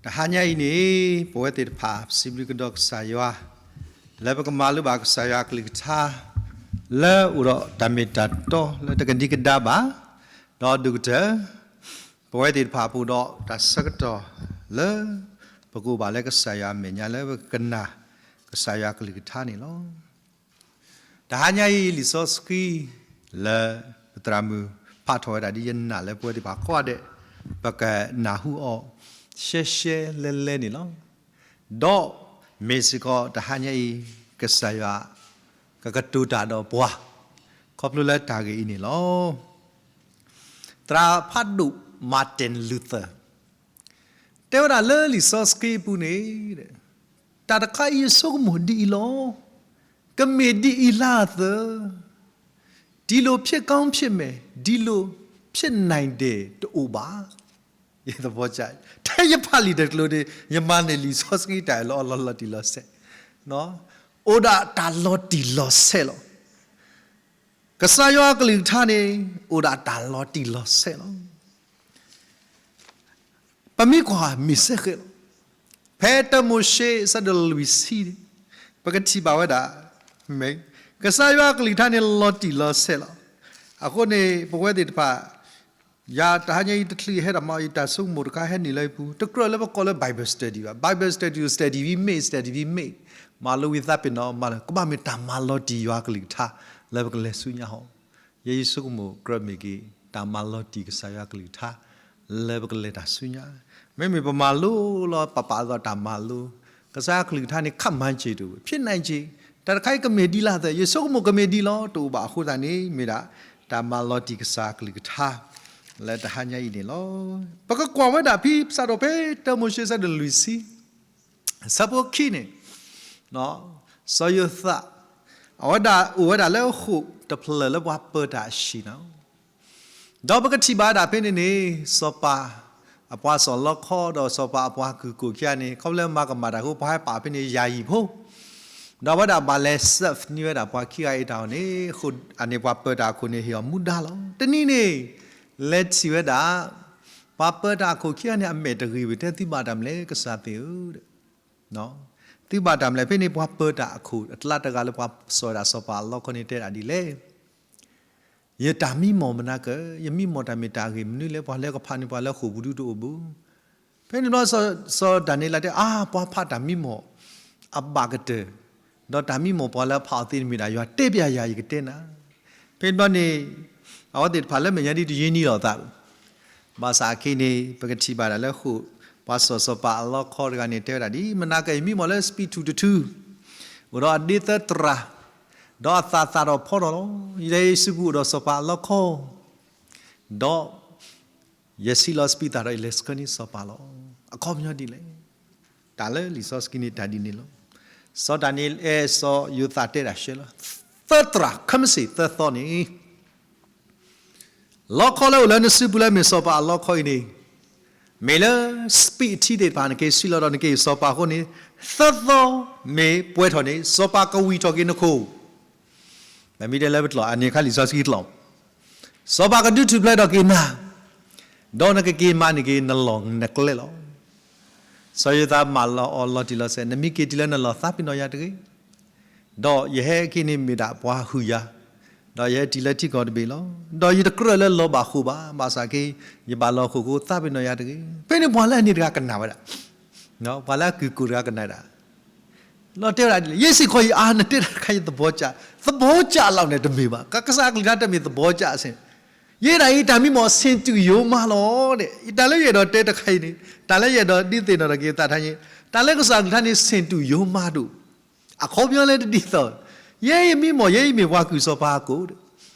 တဟါညါအံၤန့ၣ် ပဝဲသ့ၣ်တဖၣ် ပစံးဘျုးကဒီးကစၢ်ယွၤ လၢပကမၤလိဘၣ်ကစၢ်ယွၤအကလုၢ်ကထါ လၢအိၣ်ဒီးတၢ်မ့ၢ်တၢ်တီလၢတကဒံကဒါဘၣ်, ဒီးဒုးကတၢၢ် ပဝဲသ့ၣ်တဖၣ်အပူၤဒီးတၢ်ဆၢကတီၢ်လၢ ပကအိၣ်ဘၣ်လၢကစၢ်ယွၤအမဲာ်ညါလၢပကကနၣ်ကစၢ်ယွၤအကလုၢ်ကထါန့ၣ်လီၤ. တဟါညါအံၤ လံာ်စီဆှံလၢပသရၣ်မုၣ်ဖးထီၣ်ဝဲဒၣ်ဒ်ယနာ်လၢပဝဲသ့ၣ်တဖၣ်ကိးဂၤဒဲး ပကနၢ်ဟူအီၤ ရှဲရှဲလဲလဲန့ၣ်လီၤ. ဒီးမ့ၢ်စ့ၢ်ကီးတဟါညါအံၤ ကစၢ်ယွၤကကတိၤတၢ်ဒီးပှၤ ခီဖျိလၢတၢ်ဂ့ၢ်အံၤန့ၣ်လီၤ. သရၣ်ဖးဒိၣ် Martin Luther တဲဝဲဒၣ်လၢလံာ်စီဆှံအပူၤန့ၣ် တၢ်တခါအံၤယဆိကမိၣ်ဒ်အံၤလီၤ. ကမ့ၢ်ဒ်အံၤလၢအသၢ, ဒီလိုဖြစ်ကောင်းဖြစ်မယ်, ဒီလိုဖြစ်နိုင်တယ် တအိၣ်ဘၣ်. ယသဘောကျ, ထဲယဖးလံာ်တကျိၤန့ၣ် ယမၤန့ၢ်လံာ်စီဆှံတၢ်အံၤလီၤ လီၤတံၢ်လီၤဆဲး, အိၣ်ဒၣ်တၢ်လီၤတံၢ်လီၤဆဲးလီၤ. ကစၢ်ယွၤအကလုၢ်ကထါန့ၣ် အိၣ်ဒၣ်တၢ်လီၤတံၢ်လီၤဆဲးလီၤ. ပမ့ၢ်ကွၢ်မ့ၢ်စ့ၢ်ကီးလီၤ. ဖဲတၢမိၤၡ့ အဆၢဒိၣ်လွံၢ်ဆံန့ၣ် ပကထံၣ်ဘၣ်ဝဲဒၣ် မ့ၢ် ကစၢ်ယွၤအကလုၢ်ကထါန့ၣ် လီၤတံၢ်လီၤဆဲးလီၤ. အဃိန့ၣ် ပဝဲသ့ၣ်တဖၣ် ယၤတဟါညါအံၤတချုးယဟဲဒၣ်မး ယတၢ်ဆိကမိၣ်တခါဟဲနုာ်လၢယပူၤ တကြၢးလၢပကိးလၢ Bible study ဘၣ်. Bible study study ဝံၤမ့ၢ် study ဝံၤမ့ၢ် မၤလိဝံၤသးပ့ၤနီၣ်မၤလၢ ကဘၣ်မ့ၢ်တၢ်မၤလီၤတံၢ်ယွၤအကလုၢ်ကထါ လၢပကလဲၤဆူညါဟီ ယဲယဆိကမိၣ်ကြၢးမ့ၢ်က့ၤ တၢ်မၤလီၤတံၢ်ကစၢ်ယွၤအကလုၢ်ကထါ လၢပကလဲၤတၢ်ဆူညါ, မ့မ့ၢ်ပမၤလိလီၤ ပပာ်အသးတၢ်မၤလိ ကစၢ်ယွၤအကလုၢ်ကထါန့ၣ် ခပ်မှန်ချေ တအိၣ် ဖြစ်နိုင်ချေ, တၢ်တခါအံၤကမ့ၢ်ဒ်လၢအသၢ ယဆိကမိၣ်ကမ့ၢ်ဒ်လီၤ တအိၣ်ဘၣ်အဃိသတးန့ၣ် မ့ၢ်ဒၣ် တၢ်မၤလီၤတံၢ်ကစၢ်အကလုၢ်ကထါ လၢတဟါညါအံၤန့ၣ်လီၤ. ပကကွၢ်ဝဲဒၣ်ဖဲ စးထီၣ်ဖဲတၢမိၤၡ့ အဆၢဒိၣ်လွံၢ်ဆံ အဆၢဖိခံန့ၣ် စီၤယိၤသး အဝဲဒၣ်အိၣ်ဝဲဒၣ်လၢဃိာ်တဖျၢၣ်လၢပှၤပၢတၢ်အဟံၣ်န့ၣ်လီၤ. ဒီးပကထံၣ်ဘၣ်ဝဲဒၣ်ဖဲန့ၣ်န့ၣ် စီၤပၤအပှၤစီၣ်လီခီဒီးစီၤပၤအပှၤကုၢ်ကိၣ်ခံဂၤန့ၣ် ခီဖျိလၢမၤကမၣ်တၢ်အဃိ ပှၤဟဲပာ်ဖဲန့ၣ် ယၤယံာ်ဖိ ဒီးအဝဲဒၣ်ဘၣ်လဲၤ serve န့ၢ်ဝဲဒၣ်ပှၤခံဂၤအံၤတၢ်အီၣ်န့ၣ် အဃိန့ၣ်ပှၤပၢတၢ်အခိၣ်န့ၣ် ဟ့ၣ်အီၤမူဒါလီၤ. တနံၤန့ၣ် လဲၤထံၣ်ဝဲဒၣ် ပှၤပၢတၢ်အခိၣ်ခံဂၤန့ၣ် အမဲာ်တဂ့ၤဝံၤ တဲသုဘၣ်တၢ်မနုၤလဲၣ် ကစၢ်သ့ၣ်ဧၢ သုဘၣ်တၢ်မနုၤလဲၣ်. ဖဲန့ၣ်ပှၤပၢတၢ်အခိၣ်အကျါတဂၤလၢပှၤစိာ်ဝဲဒၣ်စီၤပၤအလီခီန့ၣ်တဲဒၣ်ဒ်လဲၣ်, ယတၢ်မံမီၢ်မနၤကၢၤ ယမံမီၢ်တၢ်မ့ၢ်တၢ်ဂ့ၢ်မနုၤလဲၣ် ပှၤလၢကဖးန့ၢ်ပှၤလၢဃိာ်ပူၤဒုတအိၣ်ဘၣ်. ဖဲန့ၣ်ဘျီ စီၤဒၤနံးယ့လးတဲ အါ ပှၤဖးတၢ်မံမီၢ် အဘၣ်ကတၢၢ်, ဒီးတၢ်မံမီၢ်ပှၤလၢအဖးအီၤသ့န့ၣ်မ့ၢ်ဒၣ်ယွၤ တဲပျးယၤ ယကတဲနၤ. ဖဲန့ၣ်ဘျီန့ၣ် အဝဲသ့ၣ်တဖၣ်လၢမဲာ်ညါဒ်တယ့ၢ်နံၣ်လိာ်သး ဘၣ်ဆၣ်အခဲအံၤန့ၣ် ပကထံၣ်ဘၣ်ဒၣ်လၢဃိာ် ပှၤစိာ်စီၤပၤအလီခီတဂၤန့ၣ် တဲဝဲဒၣ်ဒ် မနၤကၢၤ ယမံမီၢ်လၢစပံးထူၣ်တထူၣ်, အိၣ်ဒီးအဒ့သၢတြၢ်, ဒီးအသၣ်သၣ်ဒီးဖီထီၣ်လီၤ. ယလဲၤယစုပူၤအိၣ်ဒီးစီၤပၤအလီခီ, ဒီး ယဆံးလီၤစပံးသၣ်ဒီးယလဲၤဆှၢန့ၢ်စီၤပၤလီၤ. အခီပညီဒ်လဲၣ်. တၢ်လၢလံာ်စီဆှံန့ၣ်တၢ်ဒ်န့ၣ်လီၤ. စီၤဒၤနံးယ့လး စီၤယိၤသးတဲဒၣ်ရှဲလီၤ. သၢတြၢ် ခဲမုၢ်ဆ့ၣ်သၢသီန့ၣ် လီခီလၢအိၣ်လၢနစုပူၤလၢမ့ၢ်စီၤပၤအလီခီအံၤန့ၣ် မ့ၢ်လၢစပံးအထံသ့ၣ်တဖၣ် နက့ၤဆံးလီၤဒီးနက့ၤစီၤပၤအဃိန့ၣ် သၢသီမ့ၢ်ပှဲၤထီၣ်န့ၣ် စီၤပၤကဝံၣ်ထီၣ်က့ၤနခိၣ် ပမ့ၢ်တဲလၢပကျိာ် အန့ၣ်အခါလံာ်စီဆှံကျိာ်, စီၤပၤကဒုးထူၣ်ဖျဲးထီၣ်က့ၤနၤ, ဒီးနကက့ၤမၤန့ၢ်က့ၤနလီၢ်နကျဲလီၤ. စီၤယိၤသးမၢလီၤအီၤလီၤတံၢ်လီၤဆဲး, နမ့ၢ်က့ၤတုၤလၢနလီၢ်သးပ့ၤနီၣ်ယၤတဂ့ၤ, ဒီးယဟဲက့ၤန့ၣ်မ့ၢ်ဒၣ်ပှၤဟုၣ်ယၤ, ဒီးယဟဲတုၤလၢထံကီၢ်တဘ့ၣ်လီၤ. ဒီးယတကြၢးလၢလီၤဘၣ်ဃိာ်ဘၣ်, ဘၣ်ဆၣ်က့ ယဘၣ်လီၤဃိာ်အဃိသးပ့ၤနီၣ်ယၤတဂ့ၤ. ဖဲန့ၣ်ပှၤလၢအန့ၣ်တဂၤကနၣ်ဝဲဒၣ် ပှၤလၢအကုၢ်ကိၣ်တဂၤကနၣ်ဒၣ် ဒီးတဲဝဲဒၣ်ဒ်လဲၣ်, ယဲစ့ၢ်ကီးယအါ နတဲတၢ်တခါအံၤ သဘောကျ, သဘောကျလောက်နဲ့တမ့ၢ်ဘၣ်, ကစၢ်အကလုၢ်ကထါတမ့ၢ် သဘောကျစ့ၢ်, ယဲဒၣ်အံၤ တၢ်မံမီၢ် ဆင်တူရိုးမါလီၤန့ၣ်, တၢ်လၢယအဲၣ်ဒိးတဲတခါအံၤန့ၣ် တၢ်လၢယအဲၣ်ဒိးဒုးသ့ၣ်နီၣ်ထီၣ်က့ၤသးတခါအံၤ, တၢ်လၢကစၢ်အကလုၢ်ကထါန့ၣ် ဆင်တူရိုးမါဒိၣ်, အခီပညီလၢတဒ်သိး, ယဲယမံမီၢ် ယဲယမ့ၢ်ပှၤကုၢ်စီၤပၤအကိၣ်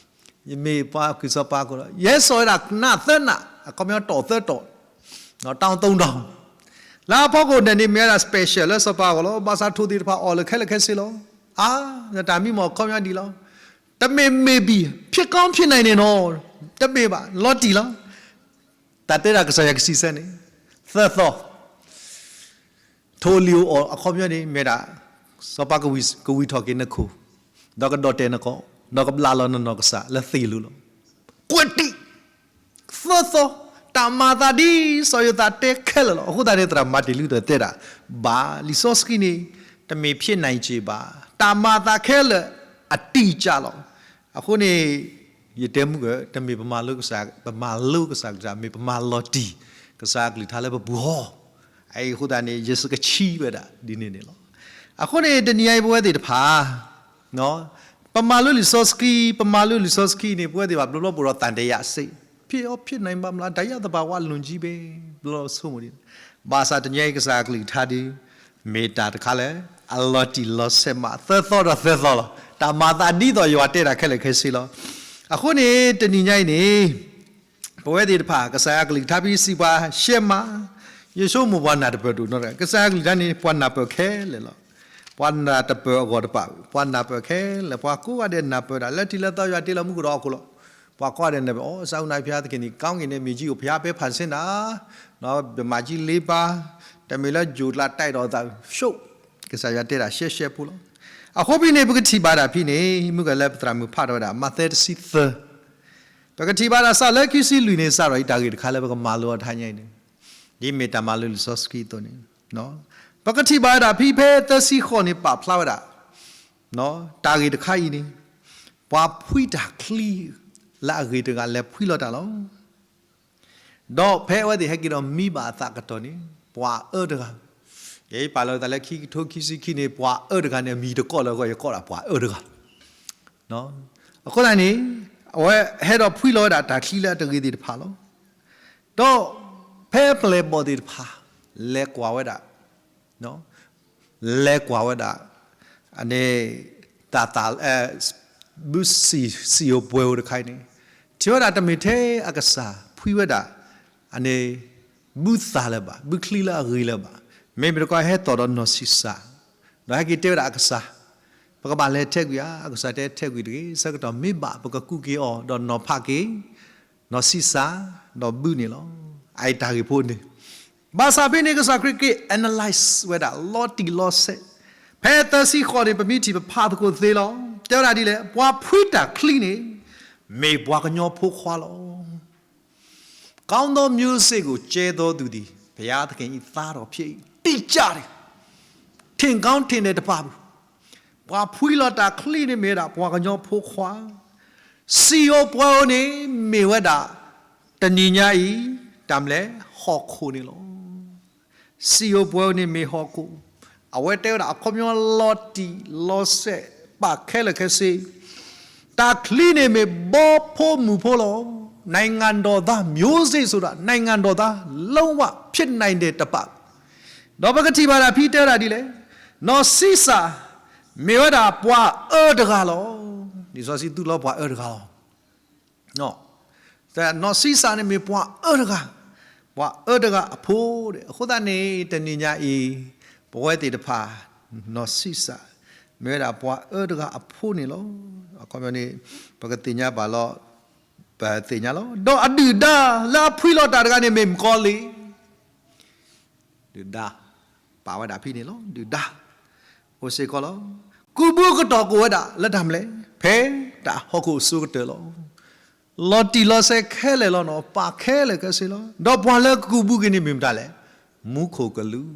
ယမ့ၢ်ပှၤကုၢ်စီၤပၤအကိၣ်ဒီး ယဟဲစိာ်ဝဲဒၣ်နးသၢနး, အခီပညီတီၢ်သၢတီၢ်, ဒီးတၢ်အီၣ်သီတၢ်, လၢအဖီခိၣ်န့ၣ်န့ၣ် မ့ၢ်ဝဲဒၣ် special လၢစီၤပၤအဂီၢ်လီၤ. ဘၣ်ဆၣ်ထိၣ်သ့ၣ်တဖၣ်အီၣ်လၢခဲလၢာ်ခဲဆ့လီၤ. အါ, နတၢ်မံမီၢ်အခီပညီဒ်လီၤ. တမ့ၢ် maybe, ဖြစ်ကောင်းဖြစ်နိုင်တယ်နော်, တမ့ၢ်ဘၣ်, လီၤတံၢ်လီၤ. တၢ်တဲဒၣ်ကစၢ်ယွၤကစံးဆၢန့ၣ်, သၢသီ ထိၣ်အလံၣ်အိၣ်အီၣ်အခီပညီန့ၣ် မ့ၢ်ဒၣ် စီၤပၤကဝံၣ်ထီၣ်က့ၤနခိၣ်, ဒီးကဒီၣ်တဲာ်နကိာ်, ဒီးကဘျးလီၤနနီၢ်ကစၢ်လၢသ့ၣ်လိၤလီၤ. ကွဲးတံၢ်, သၢသီ, တၢ်မၤအသးဒ်စီၤယိၤသးတဲခဲလၢာ်လီၤ. အဃိသတးန့ၣ် သရၣ်မၤတ့ၢ်လူးဒီးတဲဒၣ်, ဘၣ်လံာ်စီဆှံန့ၣ် တမ့ၢ် ဖြစ်နိုင်ခြေ ဘၣ်, တၢ်မၤအသးခဲလၢာ် အတိအကျ လီၤ. အဃိန့ၣ် ယတဲမုၢ်ကၢ တမ့ၢ်ပမၤလိကစၢ်, ပမၤလိကစၢ်ကလုၢ်ကထါ, မ့ၢ်ပမၤလီၤတံၢ် ကစၢ်ကလုၢ်ကထါလၢပပူၤဟီ. အအံၤအဃိသတးန့ၣ် ယစကဆှံဝဲဒၣ်ဒ်န့ၣ်န့ၣ်လီၤ. အဃိန့ၣ် တနံၤညါအံၤ ပဝဲသ့ၣ်တဖၣ် ပမၤလိလံာ်စီဆှံ, ပမၤလိလံာ်စီဆှံန့ၣ် ပဝဲသ့ၣ်တဖၣ် ဘျီဘျီပအိၣ်ဒီး သံသယစိတ်, ဖြစ်ရောဖြစ်နိုင်ပါမလား, ဒါယသဘာဝလွန်ကြီးပဲ, ဘျီဘျီဆိကမိၣ်ဒ်န့ၣ်. ဘၣ်ဆၣ်တနံၤညါအံၤ ကစၢ်ကလုၢ်ကထါဒီး မ့ၢ်တၢ်တခါလၢ အလီၤတံၢ်လီၤဆဲးမး သၢသီဒီးသၢသီလီၤ. တၢ်မၤအသးဒ်သိးယွၤတဲတၢ်ခဲလၢာ်ခဲဆ့လီၤ. အဃိန့ၣ် တနံၤညါအံၤန့ၣ် ပဝဲသ့ၣ်တဖၣ် ကစၢ်ယွၤကလုၢ်ကထါဖဲစံးပှၤရှဲမး, ယဆိကမိၣ်ပှၤနၢ်တပၢၢ်တအိၣ်နီတဂၤ, ကစၢ်ယွၤကလုၢ်ကထါန့ၣ် ပှၤနၢ်ပၢၢ်ခဲလၢာ်လီၤ. ပှၤနၢ်တပၢၢ်အဂီၢ်တပၢၢ်, ပှၤနၢ်ပၢၢ်ခဲလၢာ်, ပှၤကိးဂၤဒဲးနၢ်ပၢၢ်ဒၣ်, လၢထံးလၢသီယွၤတ့လီၤမူခိၣ်ဒီးဟီၣ်ခိၣ်လီၤ. ပှၤကိးဂၤဒဲးနၢ်ပၢၢ်, အိ စၢ်အူနၢ်ဖၠါသက့န့ၣ် ကောင်းကင်နဲ့မြေကြီးကို ဘုရားပဲဖန်ဆင်းတာ, ဗမာကြီးလေးပါး, တမ့ၢ်လၢယိၤကျါတဲဒီးသး ရှုပ်, ကစၢ်ယွၤတဲဒၣ်ရှဲရှဲဖိလီၤ. အဃိဖဲန့ၣ် ပကထံၣ်ဘၣ်ဒၣ်ဖဲန့ၣ် မုၢ်ကလၢပသရၣ်မုၣ်ဖးထီၣ်ဝဲဒၣ် မးသဲတဆံသၢ ပကထံၣ်ဘၣ်ဒၣ်စးလၢခံဆံလွံၢ်န့ၣ် စးထီၣ်အံၤတၢ်ဂ့ၢ်တခါလၢပကမၤလိအီၤတဟါညါအံၤန့ၣ်, ဒ်မ့ၢ်တၢ်မၤလိလံာ်စီဆှံအသိးန့ၣ်, ပကထံၣ်ဘၣ်ဝဲဒၣ်ဖဲ ဖဲသၢဆံဃိးန့ၣ် ပာ်ဖျါဝဲဒၣ် တၢ်ဂ့ၢ်တခါအံၤန့ၣ်, ပှၤဖှံတၢ်ချံလၢအဂ့ၤတဂၤလဲၤဖှံလီၤတၢ်လီၤ. ဒီးဖဲအဝဲသ့ၣ်ဟဲက့ၤဒီးမံဘၣ်အသးကတီၢ်န့ၣ် ပှၤအၢတဂၤ, ယပာ်လီၤသးလၢခံကထိခံဆံခံန့ၣ် ပှၤအၢတဂၤန့ၣ် အမံၤတကိးလၢအဂီၢ် ယကိးဒၣ်ပှၤအၢတဂၤ အဃိသတးန့ၣ် အဝဲဟဲဒီးဖှံလီၤဝဲဒၣ်တၢ်ချံလၢအတဂ့ၤသ့ၣ်တဖၣ်လီၤ. ဒီးဖဲပျဲၢ်ဘီၣ်သ့ၣ်တဖၣ် လဲၤကွၢ်ဝဲဒၣ်, လဲၤကွၢ်ဝဲဒၣ်, အန့ၣ် တၢ်သၣ်, ဘုစံၣ်ဧိၤပှဲၤဧိၤတခါအံၤန့ၣ်, ထံၣ်ဝဲဒၣ်တမ့ၢ်ထဲအကစၢ်ဖှံဝဲဒၣ်, အန့ၣ် ဘုသၣ်လၢၤဘၣ်, ဘုချံလၢအဂ့ၤလၢၤဘၣ်, မ့မ့ၢ်တခီဟဲသီၣ်ဒီးနီၢ်ဆံးစၢ်, ဒီးဟဲက့ၤတဲဝဲဒၣ်အကစၢ်, ပကဘၣ်လဲၤထဲကွံာ်ဧါ, အကစၢ်တဲထဲကွံာ်တဂ့ၤ, ဆၢကတီၢ်မ့ၢ်ဘၣ်ပကကူးက့ၤအီၤ ဒီးနီၢ်ဖးက့ၤ နီၢ်ဆံးစၢ်, ဒီးဘုန့ၣ်လီၤ. အအံၤတၢ်ဂ့ၢ်ဖိန့ၣ်, ဘၣ်ဆၣ်ဖဲန့ၣ် ကစၢ်ခရံာ်က့ၤ analyze ဝဲဒၣ် လီၤတံၢ်လီၤဆဲး, ဖဲသၢဆံဃိးန့ၣ် ပမ့ၢ်ထံၣ်ပဖးသကိးသ့လီၤ. တဲဝဲဒၣ်ဒ်လဲၣ်, ပှၤဖှံတၢ်ချံန့ၣ် မ့ၢ်ပှၤကညီဖိခွါလီၤ. ကောင်းသောမျိုးစေ့ကို ကြဲသောသူသည် ဘုရားသခင်၏ သားတော်ဖြစ်၏. တိကျတယ်, ထင်ကောင်းထင်တယ်တပာ်ပူၤ, ပှၤဖှံလီၤတၢ်ချံန့ၣ်မ့ၢ်ဝဲဒၣ် ပှၤကညီဖိခွါ, စံၣ်ဧိၤပှဲၤဧိၤန့ၣ် မ့ၢ်ဝဲဒၣ် တနံၤညါအံၤ တၢ်မနုၤလဲၣ်, ဟီၣ်ခိၣ်န့ၣ်လီၤ. စံၣ်ဧိၤပှဲၤဧိၤန့ၣ်မ့ၢ်ဟီၣ်ခိၣ်, အဝဲတဲဝဲဒၣ်အခီပညီလီၤတံၢ်လီၤဆဲး ပာ်ခဲလၢာ်ခဲဆ့, တၢ်ချံန့ၣ်မ့ၢ်ဘီဖိမုၢ်ဖိလီၤ. နိုင်ငံတော်သား မျိုးစေ့ဆိုတာ နိုင်ငံတော်သား လုံးဝဖြစ်နိုင်တယ်တပာ်, ဒီးပကထံၣ်ဘၣ်ဒၣ်ဖဲတဲဝဲဒၣ်ဒ်လဲၣ်, နီၢ်ဆံးစၢ် မ့ၢ်ဝဲဒၣ်ပှၤအၢတဂၤလီၤ. လံာ်စီဆှံသူၣ်လီၤပှၤအၢတဂၤလီၤ. နီၢ်ဆံးစၢ်န့ၣ်မ့ၢ်ပှၤအၢတဂၤ, ပှၤအၢတဂၤအဖိဒီး အဃိသတးန့ၣ် တနံၤညါအံၤ ပဝဲသ့ၣ်တဖၣ် နီၢ်ဆံးစၢ် မ့ၢ်ဝဲဒၣ်ပှၤအၢတဂၤအဖိန့ၣ်လီၤ. အခီပညီန့ၣ် ပကသ့ၣ်ညါဘၣ်လီၤ, ပသ့ၣ်ညါလီၤ. ဒီးအဒုၣ်ဒါလၢအဖှံလီၤတၢ်တဂၤန့ၣ် မ့ၢ်မကီလံ ဒုၣ်ဒါ, ပာ်ဝဲဒၣ်ဖဲန့ၣ်လီၤ, ဒုၣ်ဒါ, အိၣ်စ့ၢ်ကီးလီၤ. ကူးဘုကတီၢ်ကိးဝဲဒၣ်လၢတၢ်မနုၤလဲၣ်, ဖဲတၢ်ဟီၣ်ခိၣ်အဆိကတၢၢ်လီၤ. လီၤတံၢ်လီၤဆဲးခဲလၢာ်လီၤနီၤ, ပာ်ခဲလၢာ်ခဲဆ့လီၤ. ဒီးပှၤလၢကကူးဘုက့ၤန့ၣ်မ့ၢ်မတၤလဲၣ်, မူခိၣ်ကလူး,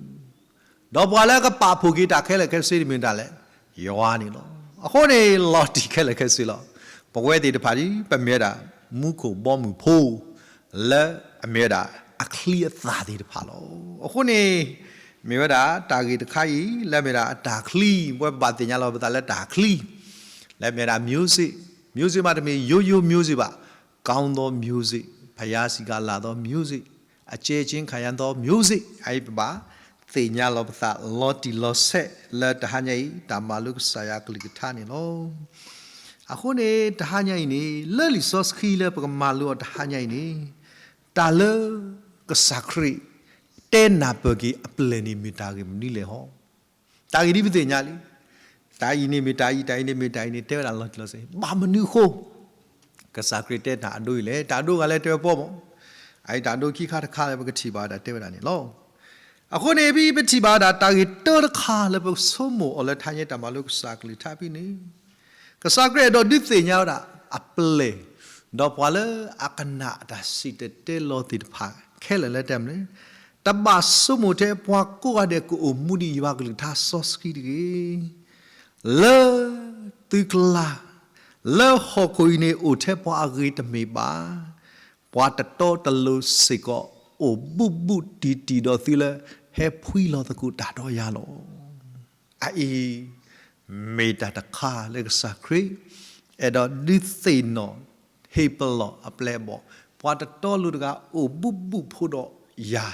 ဒီးပှၤလၢကပာ်ဖှိၣ်က့ၤတၢ်ခဲလၢာ်ခဲဆ့န့ၣ်မ့ၢ်မတၤလဲၣ်, ယွၤန့ၣ်လီၤ. အဃိန့ၣ် လီၤတံၢ်ခဲလၢာ်ခဲဆ့လီၤ. ပဝဲသ့ၣ်တဖၣ်ဒ် ပမ့ၢ်ဝဲဒၣ် မူခိၣ်ဘီမုၢ်ဖိ လၢအမ့ၢ်ဝဲဒၣ်အချံအသၣ်သ့ၣ်တဖၣ်လီၤ. အဃိန့ၣ် မ့ၢ်ဝဲဒၣ်တၢ်ဂ့ၢ်တခါအံၤ လၢမ့ၢ်ဒၣ်အတၢ်ချံ, ပဝဲဘၣ်သ့ၣ်ညါလီၤပသးလၢတၢ်ချံ, လၢမ့ၢ်ဝဲဒၣ် music, music မးတမ့ၢ် ရိုးရိုး music ဘၣ်, ကောင်းသော music, ဘုရားစံးကလၢ်သော music, အကျဲချင်းခါယံသော music အံၤ ပဘၣ်သ့ၣ်ညါလီၤပသးလီၤတံၢ်လီၤဆဲးလၢတဟါညါအံၤ တၢ်မၤလိကစၢ်ယွၤကလုၢ်ကထါန့ၣ်လီၤ. အဃိန့ၣ် တဟါညါအံၤန့ၣ် လၢလံာ်စီဆှံလၢပကမၤလိအီၤတဟါညါအံၤန့ၣ် တၢ်လၢကစၢ်ခရံာ်တဲနၢ်ပၢၢ်က့ၤအပျဲၢ်န့ၣ်မ့ၢ်တၢ်ဂ့ၢ်မနုၤလဲၣ်ဟီ, တၢ်ဂ့ၢ်ဒ်ပသ့ၣ်ညါလံ. တၢ်အံၤန့ၣ်မ့ၢ်တၢ်အံၤ, တၢ်အံၤန့ၣ်မ့ၢ်တၢ်အံၤန့ၣ် တဲဝဲဒၣ်လီၤတံၢ်လီၤဆဲး, ဘၣ်မနုၤအဃိ ကစၢ်ခရံာ်တဲတၢ်အဒိအံၤလဲၣ်. တၢ်အဒိဂၤလဲၣ်တဲဝဲပီမး, အအံၤတၢ်အဒိခံခါတခါလၢပကထံၣ်ဘၣ်ဝဲဒၣ်တဲဝဲဒၣ်န့ၣ်လီၤ. အဃိန့ၣ် ပထံၣ်ဘၣ်ဝဲဒၣ်တၢ်ဂ့ၢ်တၢတခါလၢပဆိကမိၣ်အီၤလၢတဟါညါတၢ်မၤလိကစၢ်ကလုၢ်ကထါဖဲန့ၣ်, ကစၢ်ခရံာ်အဲၣ်ဒိးဒုးသ့ၣ်ညါဝဲဒၣ်အပျဲၢ် ဒီးပှၤလၢအကနၣ်အတၢ်စံၣ်တဲၤတဲလီၤသ့ၣ်တဖၣ်ခဲလၢာ်လၢတဲမနုၤ, တဘၣ်ဆိကမိၣ်ထဲပှၤကိးဂၤဒဲးကအိၣ်မူဒ်ယွၤကလုၢ်ကထါစီဆှံတဂ့ၤ. လၢသုကျါ, လၢဟီၣ်ခိၣ်အံၤန့ၣ်အိၣ်ထဲပှၤအဂ့ၤတမ့ၢ်ဘၣ်. ပှၤတတီတလိၤစ့ၢ်ကီး အိၣ်ဘူးဘူးတံၢ်တံၢ်ဒီးသုလၢ ဟဲဖှံလီၤသကိးတၢ်ဒီးယၤလီၤ. အအံၤ မ့ၢ်တၢ်တခါလၢကစၢ်ခရံာ် အဲၣ်ဒိးဒုးသ့ၣ်နီၣ် ဟ့ၣ်ပလီၢ်အပျဲၢ်အဘီၣ်, ပှၤတတီလိၤတဂၤအိၣ်ဘူးဘူးဖိဒီးယၤ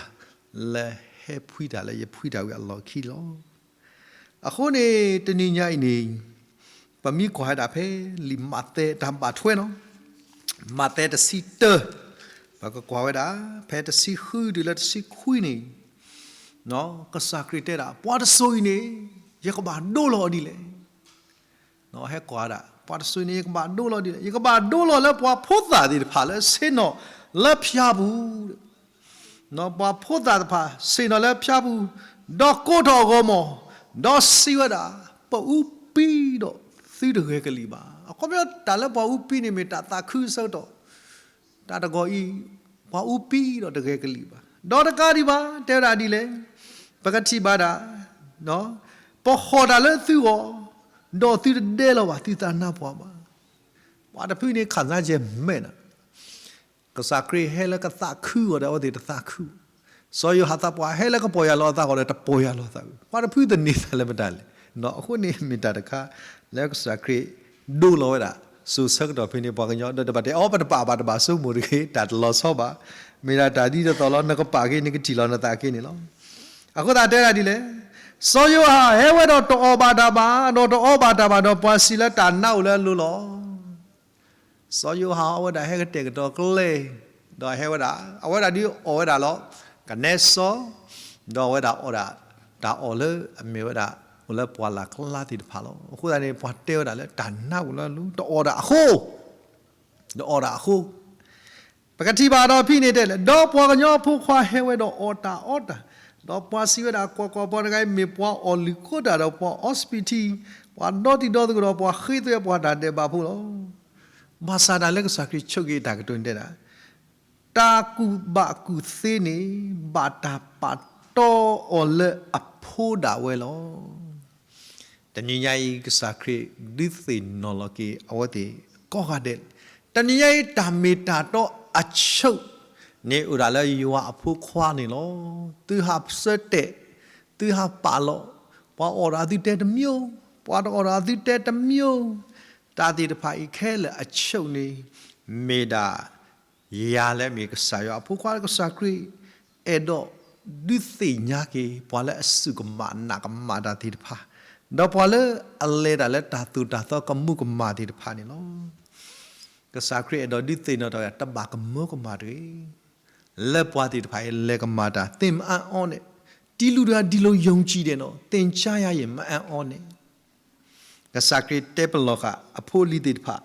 လၢဟဲဖှံတၢ်လၢယဖှံတၢ်ဝံၤအလီၢ်ခံလီၤ. အဃိန့ၣ် တနံၤညါအံၤန့ၣ် ပမ့ၢ်ကွၢ်ဝဲဒၣ်ဖဲလံာ်မးသဲတၢ်ဘၣ်ထွဲနီၤ, မးသဲတဆံတၢ, ပကကွၢ်ဝဲဒၣ် ဖဲတဆံဃုတုၤလၢတဆံခွံန့ၣ်, ကစၢ်ခရံာ်တဲဒၣ် ပှၤတစိၤအံၤန့ၣ် ယကဘၣ်ဒိလီၤအီၤဒ်လဲၣ်. ဟဲကွၢ်ဒၣ် ပှၤတစိၤန့ၣ် ယကဘၣ်ဒိလီၤဒ်လဲၣ်, ယကဘၣ်ဒိလီၤလၢပှၤဖိသၣ်သ့ၣ်တဖၣ်လၢဆ့ၣ်နီၤလၢဖၠါပူၤ, ပှၤဖိသၣ်တဖၣ်ဆ့ၣ်နီၤလၢဖၠါပူၤ, ဒီးကိးထီၣ်အဂီၢ်မး, ဒီးစံးဝဲဒၣ် ပအူပံဒီးသုတဂဲၤကလံၣ်ဘၣ်. အခီပညီတၢ်လၢပှၤအူပံန့ၣ်မ့ၢ်တၢ်သးခုအဆၢကတီၢ် တၢ်တဂီၤအံၤ ပှၤအူပံဒီးတဂဲၤကလံၣ်ဘၣ်. ဒီးတကးဒံးဘၣ် တဲဝဲဒၣ်ဒ်လဲၣ်, ပကထံၣ်ဘၣ်ဒၣ် ပဟီၣ်တၢ်လၢသုဂီၢ်, ဒီးသုတဒဲလီၤဘၣ်သုသးနါပှၢ်ဘၣ်. ပှၤတဖုန့ၣ် ခံစားချက် မဲာ်နီၤ, ကစၢ်ခရံာ်ဟဲလၢကသးခုအီၤဒီး အဝဲသ့ၣ်တသးခု, စီၤယိၤဟၣ်သးပှၢ်ဟဲလၢကပီၢ်ယၢ်လီၤအသးအီၤဒီး တပီၢ်ယၢ်လီၤအသး, ပှၤတဖုသန့ၤသးလၢမတၤလဲၣ်. အဃိန့ၣ်မ့ၢ်တၢ်တခါ လၢကစၢ်ခရံာ်ဒိလီၤဝဲဒၣ် စိၤဆၢကတီၢ်ဖဲန့ၣ် ပှၤကညီဒီးတဘၣ်တဲအီၤ ပတပာ်ဘၣ်တဘၣ်ဆိကမိၣ်တဂ့ၤ, တၢ်တလီၤဆီဘၣ်. မ့ၢ်ဒၣ်တၢ်ဒ်သိးသိးလီၤ နကပာ်က့ၤ နကထံၣ်လီၤနသးက့ၤန့ၣ်လီၤ. အဃိသတးတဲဒၣ်ဒ်လဲၣ်, စီၤယိၤဟၣ်ဟဲဝဲဒီးတအီၣ်ဘၣ်တၢ်ဘၣ်, ဒီးတအီဘၣ်တၢ်ဘၣ်, ဒီးပှၤစံးလၢတၢ်နးအိၣ်လၢအလိၤလီၤ. စီၤယိၤဟၣ်အဝဲဒၣ်ဟဲကတဲာ်ကတီၤကျဲ, ဒီးဟဲဝဲဒၣ်, အဝဲဒၣ်ဒုးအီၣ်ဝဲဒၣ်လီၤ, ကနဲစီ, ဒီးအဝဲဒၣ်အီၣ်ဒၣ်, တၢ်အီၣ်လၢအမ့ၢ်ဝဲဒၣ်, အိၣ်လၢပှၢ်လၢ်ကျါသ့ၣ်တဖၣ်လီၤ. အဃိသတးန့ၣ် ပှၤတဲဝဲဒၣ်လၢတၢ်နးအိၣ်လၢအလိၤ, တအီၣ်ဒၣ်အဃိ, တအီၣ်ဒၣ်အဃိ ပကထံၣ်ဘၣ်ဒီးဖဲန့ၣ်တဲလဲၣ်, ဒီးပှၤကညီအဖိခွါဟဲဝဲဒီးအီၣ်တၢ်အီတၢ်, ဒီးပှၤစံးဝဲဒၣ်, ကွၢ်ကွၢ်, ပှၤတဂၤအံၤမ့ၢ်ပှၤအီၣ်လုၢ်ကိတၢ်ဒီးပှၤအီစပံးထံ, ပှၤဒီတံၤဒီသကိးဒီးပှၤဃ့သွဲပှၤတၢ်ဒဲးဘးဖိလီၤ. ဘၣ်ဆၣ်တၢ်လၢကစၢ်ခရံာ်ဆိၣ်ဂ့ၤအတၢ်ကတိၤန့ၣ်တဲဒၣ်, တၢ်ကူၣ်ဘၣ်ကူၣ်သ့န့ၣ် ဘၣ်တၢ်ပာ်တီအီၤလၢအဖိဒၣ်ဝဲလီၤ. တနံၤညါအံၤ ကစၢ်ခရံာ်ဒုးသ့ၣ်နီၣ်လီၤက့ၤအဝဲသ့ၣ်ကိးဂၤဒဲး, တနံၤညါအံၤ တၢ်မ့ၢ်တၢ်တီအဆၢၣ်န့ၣ် အိၣ်ဒၣ်လၢယွၤအဖိခွါန့ၣ်လီၤ. သုဟးဆၢတဲာ်, သုဟးပာ်လီၤ, ပှၤအီၣ်ဒီးသုတဲတမံၤ, ပှၤတအီၣ်ဒီးသုတဲတမံၤ, တၢ်သ့ၣ်တဖၣ်အံၤခဲလၢာ်အဆၢၣ်န့ၣ် မ့ၢ်ဒၣ် ယၤလၢမ့ၢ်ကစၢ်ယွၤအဖိခွါလၢကစၢ်ခရံာ် အဲၣ်ဒိးဒုးသ့ၣ်ညါက့ၤ ပှၤလၢအစူၢ်ကမၣ်နာ်ကမၣ်တၢ်သ့ၣ်တဖၣ်, ဒီးပှၤလၢအလဲၤတၢ်လၢတၢ်သိၣ်တၢ်သီကမူးကမၣ်သ့ၣ်တဖၣ်န့ၣ်လီၤ. ကစၢ်ခရံာ်အဲၣ်ဒိးဒုးသ့ၣ်နီၣ်ထီၣ်ဝဲဒၣ် တဘၣ်ကမူးကမၣ်တဂ့ၤ, လၢပှၤသ့ၣ်တဖၣ်အံၤလဲၤကမၤတၢ် သ့ၣ်မအါအီၤန့ၣ်, တံလူဒၢဒံလိယုံကြည် ဒဲးနီၤ သ့ၣ်ကၠါယၤယဲၢ်မအါအီၤန့ၣ် ကစၢ်ခရံာ်တဲပလီၢ်ဃာ်အဖိအလံၤသ့ၣ်တဖၣ်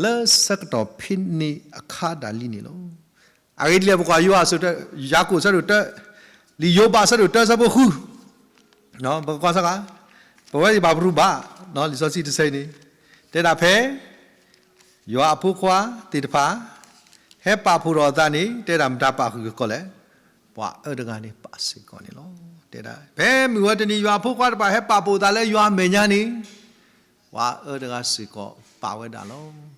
လၢဆၢကတီၢ်ဖဲန့ၣ်အခါဒၣ်လံန့ၣ်လီၤ. အဂ့ၢ်ဒ်လဲၣ် ပကွၢ်ယိၤဟၣ်, ယၤကိာ်ဆၢဒိၣ်တၢ, လံာ်ယိၤဘးဆၢဒိၣ်တၢဆၢဖိဃု, ပကွၢ်စ့ၢ်ကီး, ပဝဲယဘၣ်ပရူၢ်ဘၣ်, လံာ်စီဆှံတဆၢအံၤန့ၣ်, တဲဒၣ်ဖဲ ယွၤအဖိခွါသ့ၣ်တဖၣ် ဟဲပာ်ဖှိၣ်ထီၣ်အသးန့ၣ် တဲဒၣ်မတၤပာ်ဃုာ်ကီးလဲၣ်, ပှၤအၢတဂၤန့ၣ်ပာ်စ့ၢ်ကီးန့ၣ်လီၤ. တဲဒၣ် ဖဲမုၢ်ဝဲတနံၤ ယွၤအဖိခွါတဖၣ်ဟဲပာ်ဖှိၣ်သးလၢယွၤအမဲာ်ညါန့ၣ်, ပှၤအၢတဂၤစ့ၢ်ကီးပာ်ဝဲဒၣ်လီၤ.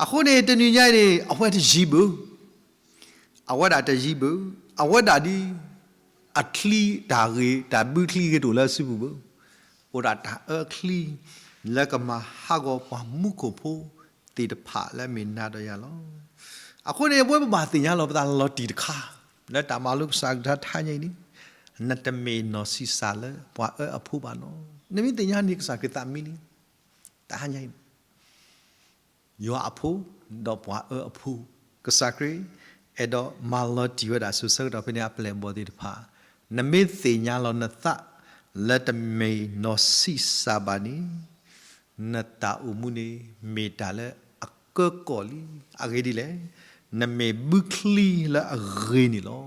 အဃိန့ၣ် တနံၤညါအံၤန့ၣ် အဝဲတယံၤဘၣ် အဝဲဒၣ်တယံၤဘၣ်, အဝဲဒၣ်ဒ် အချံတၢ်ဂ့ၤ တၢ်ဘုချံဂ့ၤတအိၣ်လၢအစုပူၤဘၣ်, အိၣ်ဒၣ်တၢ်အၢချံ လၢကမၤဟးဂီၤပှၤမူခိၣ်ဖိသ့ၣ်တဖၣ်လၢအမ့ၢ်နၤဒီးယၤလီၤ. အဃိန့ၣ် ပဝဲပဘၣ်သ့ၣ်ညါလီၤပသးလီၤတံၢ်တခါ လၢတၢ်မၤလိကစၢ်ကလုၢ်ကထါတဟါညါအံၤန့ၣ်, နတမ့ၢ်နီၢ်ဆံးစၢ်လၢပှၤအၢအဖိဘၣ်နီၤ. နမ့ၢ်သ့ၣ်ညါန့ၣ် ကစၢ်ခရံာ်သးမံလံ, တဟါညါအံၤ ယွၤအဖိ ဒီးပှၤအၢအဖိ, ကစၢ်ခရံာ် အဲၣ်ဒိးမၤလီၤတံၢ်ဝဲဒၣ် စိၤဆၢကတီၢ်ဖဲန့ၣ်အပျဲၢ်အဘီၣ်သ့ၣ်တဖၣ်, နမ့ၢ်သ့ၣ်ညါလီၤနသး လၢတမ့ၢ်နီၢ်ဆံးစၢ်ဘၣ်န့ၣ်, နတၢ်အိၣ်မူန့ၣ် မ့ၢ်တၢ်လၢအကၢကီၢ်လံ. အဂ့ၢ်ဒ်လဲၣ်, နမ့ၢ်ဘုချံလၢအဂ့ၤန့ၣ်လီၤ.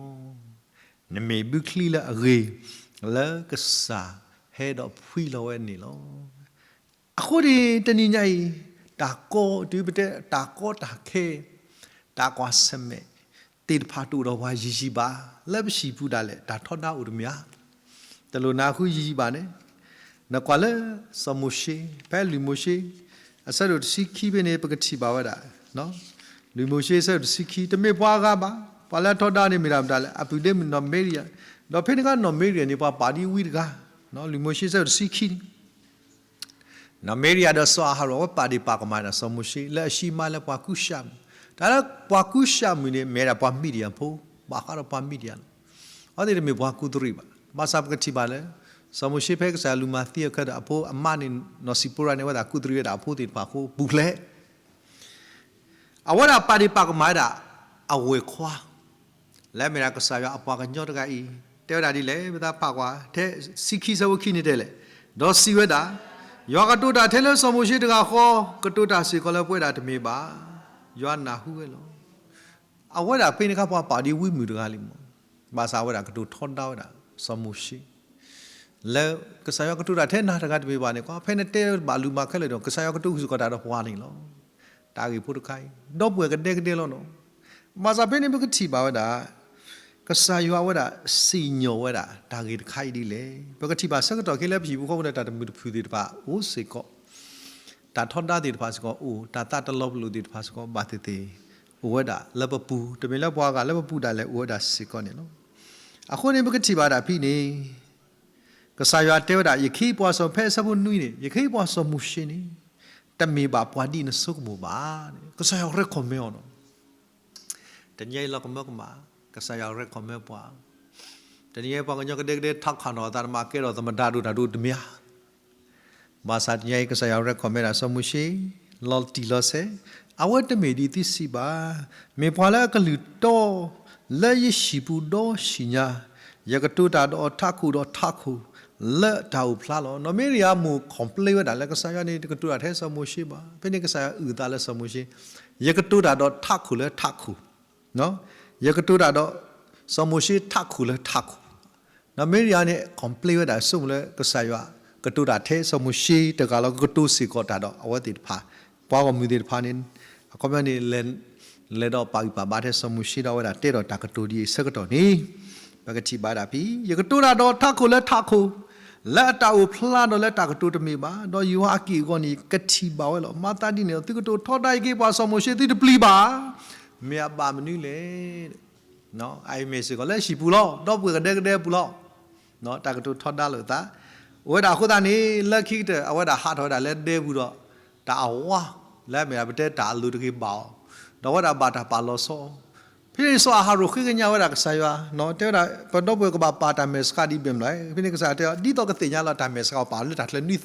နမ့ၢ်ဘုချံလၢအဂ့ၤ လၢကစၢ်ဟဲဒီးဖှံလီၤဝဲန့ၣ်လီၤ. အဃိန့ၣ် တနံၤညါအံၤ တၢ်ကီ တုၤပတဲတၢ်ကီတၢ်ခဲ တၢ်ကွၢ်ဆၢၣ်မဲာ်သ့ၣ်တဖၣ်တအိၣ်ဒီးပှၤယံာ်ယံာ်ဘၣ်, လၢပဟံၣ်ပူၤဒၣ်လဲာ် တၢ်ထီဒါအိၣ်တမံၤဧါ. တလိၣ်နၢ်ဟူယံာ်ယံာ်ဘၣ်န့ၣ်, နကွၢ်လၢ စီၤမိၤၡ့, ဖဲလွံၢ်မိၤၡ့ အဆၢဒိၣ်တဆံခံဖဲန့ၣ် ပကထံၣ်ဘၣ်ဝဲဒၣ်, လွံၢ်မိၤၡ့အဆၢဒိၣ်တဆံခံ တမ့ၢ်ပှၤအဂၤဘၣ်, ပှၤလၢအထီဒါန့ၣ်မ့ၢ်တၢ်မတၤလဲၣ်, အပုၢ်ဒ့မုၣ်နီၢ်မၤရံယၤ, ဒီးဖဲန့ၣ်အခါနီၢ်မၤရံန့ၣ် ပှၤပာ်ဒ်ဝံတဂၤ, လွံၢ်မိၤၡ့အဆၢဒိၣ်တဆံခံန့ၣ် နီၢ်မၤရံယၤဒီးစီၤအၤဟရိၣ် အဝဲပာ်ဒ့ၣ်ပာ်ကမၣ်ဒၣ်စီၤမိၤၡ့ လၢအဟံးမါလၢပှၤကူၣ်ရှးမုၣ်, တၢ်လၢပှၤကူၣ်ရှးမုၣ်န့ၣ် မ့ၢ်ဒၣ်ပှၤမံဒံယၤဖိ, ဘၣ်ဃးဒီးပှၤမံဒံယၤလီၤ. အဝဲသ့ၣ်တမ့ၢ်ပှၤကူးတရံးဘၣ်. ဘၣ်ဆၣ်ပကထံၣ်ဘၣ်လၢ စီၤမိၤၡ့ဖဲကစၢ်ယွၤလူၤမၤသံအခါဒီး အဖိအမါန့ၣ် နီၢ်စံးပီရၤန့ၣ် အဝဲသ့ၣ်ကူးတရံးဝဲဒၣ်အဖိသ့ၣ်တဖၣ်အဃိ ပူၤဖျဲး အဝဲဒၣ်ပာ်ဒ့ၣ်ပာ်ကမၣ်ဝဲဒၣ် အဝဲၢ်ခွါ လၢအမ့ၢ်ဒၣ်ကစၢ်ယွၤအပှၤကညီတဂၤအံၤ တဲဝဲဒၣ်ဒ်လဲၣ်, ပသးဖးကွၢ် ထဲဆံခံဆၢဖိခံန့ၣ်တဲလဲၣ်, ဒီးစံးဝဲဒၣ်, ယွၤကတိၤတၢ်ထဲလၢစီၤမိၤၡ့တဂၤဃီ, ကတိၤတၢ်စ့ၢ်ကီးလၢပဝဲဒၣ်တမ့ၢ်ဘၣ်, ယွၤနၢ်ဟူဝဲလီၤ. အဝဲဒၣ်ဖဲန့ၣ်အခါပှၤပာ်ဒ်ဝံမုၣ်တဂၤလံမး, ဘၣ်ဆၣ်အဝဲဒၣ်ကတိၤထီဒါဝဲဒၣ်စီၤမိၤၡ့ လၢကစၢ်ယွၤကတိၤတၢ်ထဲနၤတဂၤတမ့ၢ်ဘၣ်န့ၣ် ကွၢ်ဖဲနတဲဘၣ်လူၤမၤခဲလၢာ်ဒီး ကစၢ်ယွၤကတိၤစ့ၢ်ကီးတၢ်ဒီးပှၤန့ၣ်လီၤ. တၢ်ဂ့ၢ်ဖိတခါအံၤ ဒီပုၢ်ဝဲၢ်ကဒဲကဒဲလီၤနီၤ. ဘၣ်ဆၣ်ဖဲန့ၣ်ပကထံၣ်ဘၣ်ဝဲဒၣ် ကစၢ်ယွၤအဝဲဒၣ်စံၣ်ညီၣ်ဝဲဒၣ် တၢ်ဂ့ၢ်တခါအံၤဒ်လဲၣ်. ပကထံၣ်ဘၣ်ဆၢကတီၢ်ခဲလၢပဟံၣ်ဖိဃီဖိန့ၣ် တၢ်တမုာ်တဖုၣ်သ့ၣ်တဖၣ်အိၣ်စ့ၢ်ကီး, တၢ်ထီဒါသ့ၣ်တဖၣ်စ့ၢ်ကီးအိၣ်, တၢ်သးတလီၤပလိာ်သ့ၣ်တဖၣ်စ့ၢ်ကီး ဘၣ်သ့ၣ်သ့ၣ် အိၣ်ဝဲဒၣ်လၢပပူၤ, တမ့ၢ်လၢပှၤဂၤလၢပပူၤဒၣ်လဲာ်အိၣ်ဝဲဒၣ်စ့ၢ်ကီးန့ၣ်လီၤ. အဃိန့ၣ် ပကထံၣ်ဘၣ်ဒၣ်ဖဲန့ၣ် ကစၢ်ယွၤတဲဝဲဒၣ် ယခ့ယပှၤစီၤ ဖဲအဆၢဖိနွံန့ၣ် ယခ့ယပှၤစီၤမိၤၡ့န့ၣ် တမ့ၢ်ဘၣ်ပှၤဒ်နဆိကမိၣ်ဘၣ်န့ၣ် ကစၢ်ယွၤ recommend အီၤနီၤ. တနံၤအံၤလီၤကမၢကမၣ် ကစၢ်ယွၤ recommend ပှၤ, တနံၤအံၤပှၤကညီကဒဲကဒဲထီခးနီၤသးတမံၤ ကဲထီၣ်သမ္မတဒိၣ်တၢ်ဒိၣ်တမံၤဧါ. ဘၣ်ဆၣ်တနံၤအံၤ ကစၢ်ယွၤ recommend ဒၣ်စီၤမိၤၡ့ လီၤတံၢ်လီၤဆဲး, အဝဲတမ့ၢ်ဒ်သုစံးဘၣ်, မ့ၢ်ပှၤလၢအကလုၢ်တီ လၢယဟံၣ်ပူၤဒီးဆံညါ, ယကတိၤတၢ်ဒီးအီၤထးခိၣ်ဒီးထးခိၣ် လၢတၢ်အိၣ်ဖျါလီၤ. နီၢ်မၤရံအမိၢ် complain ဝဲဒၣ်လၢကစၢ်ယွၤန့ၣ် တကတိၤတၢ်ထဲစီၤမိၤၡ့ဘၣ်. ဖဲန့ၣ်ကစၢ်ယွၤအုၣ်အသးလၢစီၤမိၤၡ့, ယကတိၤတၢ်ဒီးထးခိၣ်လၢထးခိၣ် ယကတိၤတၢ်ဒီးစီၤမိၤၡ့ထးခိၣ်လၢထးခိၣ်. နီၢ်မၤရံန့ၣ် complain ဝဲဒၣ် ဆိကမိၣ်လၢကစၢ်ယွၤ ကတိၤတၢ်ထဲစီၤမိၤၡ့တဂၤလီၤ, ကကတိၤစ့ၢ်ကီးတၢ်ဒီးအဝဲသ့ၣ်တဖၣ်, ပှၤဂီၢ်မုၢ်သ့ၣ်တဖၣ်န့ၣ် အခီပညီန့ၣ် လဲၤဒီးပာ်ဂံၢ်ပာ်ဘါထဲစီၤမိၤၡ့ဒီးအဝဲဒၣ်တဲဒီးတၢ်ကတိၤဒ်အံၤအဆၢကတီၢ်န့ၣ်, ပကထံၣ်ဘၣ်ဒၣ်ဖဲ ယကတိၤတၢ်ဒီးထးခိၣ်လၢထးခိၣ်, လၢအတၢ်အိၣ်ဖျါဒီးလၢတၢ်ကတိၤတမ့ၢ်ဘၣ်, ဒီးယွၤအက့ၢ်အဂီၤန့ၣ် ကထံၣ်ဘၣ်ဝဲလီၤ. မၤသးဒ်န့ၣ်ဒီး သုကတိၤထီဒါယက့ပှၤစီၤမိၤၡ့ သုတပျံၤဘၣ်, မ့ၢ်အဘၣ်မနုၤလဲၣ်. အအံၤမ့ၢ်စ့ၢ်ကီးလၢဟံၣ်ပူၤလီၤ, ဒီပုၢ်ဝဲၢ်ကဒဲကဒဲပူၤလီၤ. တၢ်ကတိၤထီဒါလိာ်သး အိၣ်ဝဲဒၣ်အဃိသတးန့ၣ် လၢခံကတၢၢ် အဝဲဒၣ်ဟးထီၣ်ဝဲဒၣ်လၢဒဲပူၤဒီး တၢ်အဝါ လၢအမ့ၢ်ဒၣ်ပတဲတၢ်အလိၤတဂ့ၤဘၣ်အီၤ, ဒီးအဝဲဒၣ်ဘၣ်တၢ်ပာ်လီၤဆီအီၤ. ဖဲန့ၣ်စီၤအၤဟရိၣ်ဃ့ကညးဝဲဒၣ်ကစၢ်ယွၤ, တဲဝဲဒၣ် ပဒီပုၢ်ဝဲၢ်ကဘၣ်ပာ်တၢ်မဲာ်ဆှးဒ်ဘၣ်မနုၤလဲၣ်. ဖဲန့ၣ်ကစၢ်ယွၤတဲအီၤ ဒ်သိးကသ့ၣ်ညါလီၤတၢ်မဲာ်ဆှးအီၤ ပာ်လၢတၢ်ချၢနွံသီ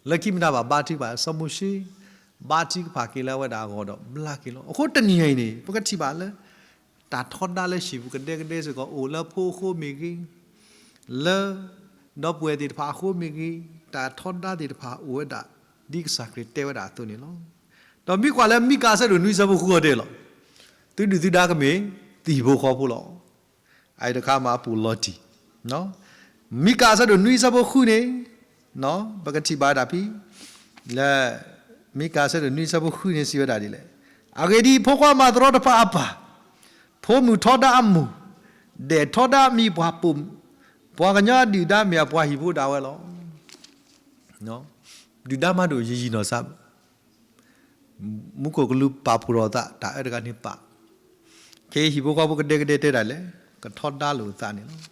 လၢခံမတၤဘၣ်ဘါထုကဖၣ်, စီၤမိၤၡ့ ဘါထုကဖၣ်က့ၤလၢအဝဲဒၣ်အဂီၢ်ဒီးဘျါက့ၤလီၤ. အဃိတနံၤအံၤန့ၣ် ပကထံၣ်ဘၣ်လၢ တၢ်ထီဒါလၢဟံၣ်ပူၤကဒဲကဒဲစ့ၢ်ကီး အိၣ်လၢဖိအဃိမ့ၢ်ဂ့ၤ, လၢဒီပုၢ်ဝဲၢ်သ့ၣ်တဖၣ်အဃိမ့ၢ်ဂ့ၤ, တၢ်ထီဒါသ့ၣ်တဖၣ်အိၣ်ဝဲဒၣ် ဒ်ကစၢ်ခရံာ်တဲဝဲဒၣ်အသိးန့ၣ်လီၤ. ဒီးမံကွၢ်လၢမံကၤအဆၢဒိၣ်နွံဆၢဖိဃုအီၤတဲလီၤ, သုဒုၣ်သုဒါကမ့ၢ်သုဟံၣ်ဖိဃီဖိလီၤ. အအံၤတခါမးအပူၤလီၤတံၢ် မံကၤအဆၢဒိၣ်နွံဆၢဖိဃုန့ၣ် ပကထံၣ်ဘၣ်ဝဲဒၣ်ဖဲ လၢ မံကၤအဆၢဒိၣ်နွံဆၢဖိဃုန့ၣ်စံးဝဲဒၣ်ဒ်လဲၣ်, အဂ့ၢ်ဒ်အံၤ, ဖိခွါမၤတရီတပါအပၢ်, ဖိမုၣ်ထီဒါအမိၢ်, ဒဲးထီဒါအမံၤပှၢ်ပိာ်မုၣ်, ပှၤကညီအဒုၣ်ဒါမ့ၢ်အပှၤဟံၣ်ဖိဒၣ်ဝဲလီၤ. ဒုၣ်ဒါမၤဒိၣ်ယံာ်ယံာ်နီၢ်စၢ် မူခိၣ်ကလူးပာ်ဖှိၣ်ထီၣ်အသး တၢ်အၢတဂၤန့ၣ်ပာ်, ခဲအံၤဟံၣ်ဖိဃီဖိကဒဲကဒဲတဲဒၣ်လဲာ် ကထီဒါလိာ်အသးန့ၣ်လီၤ.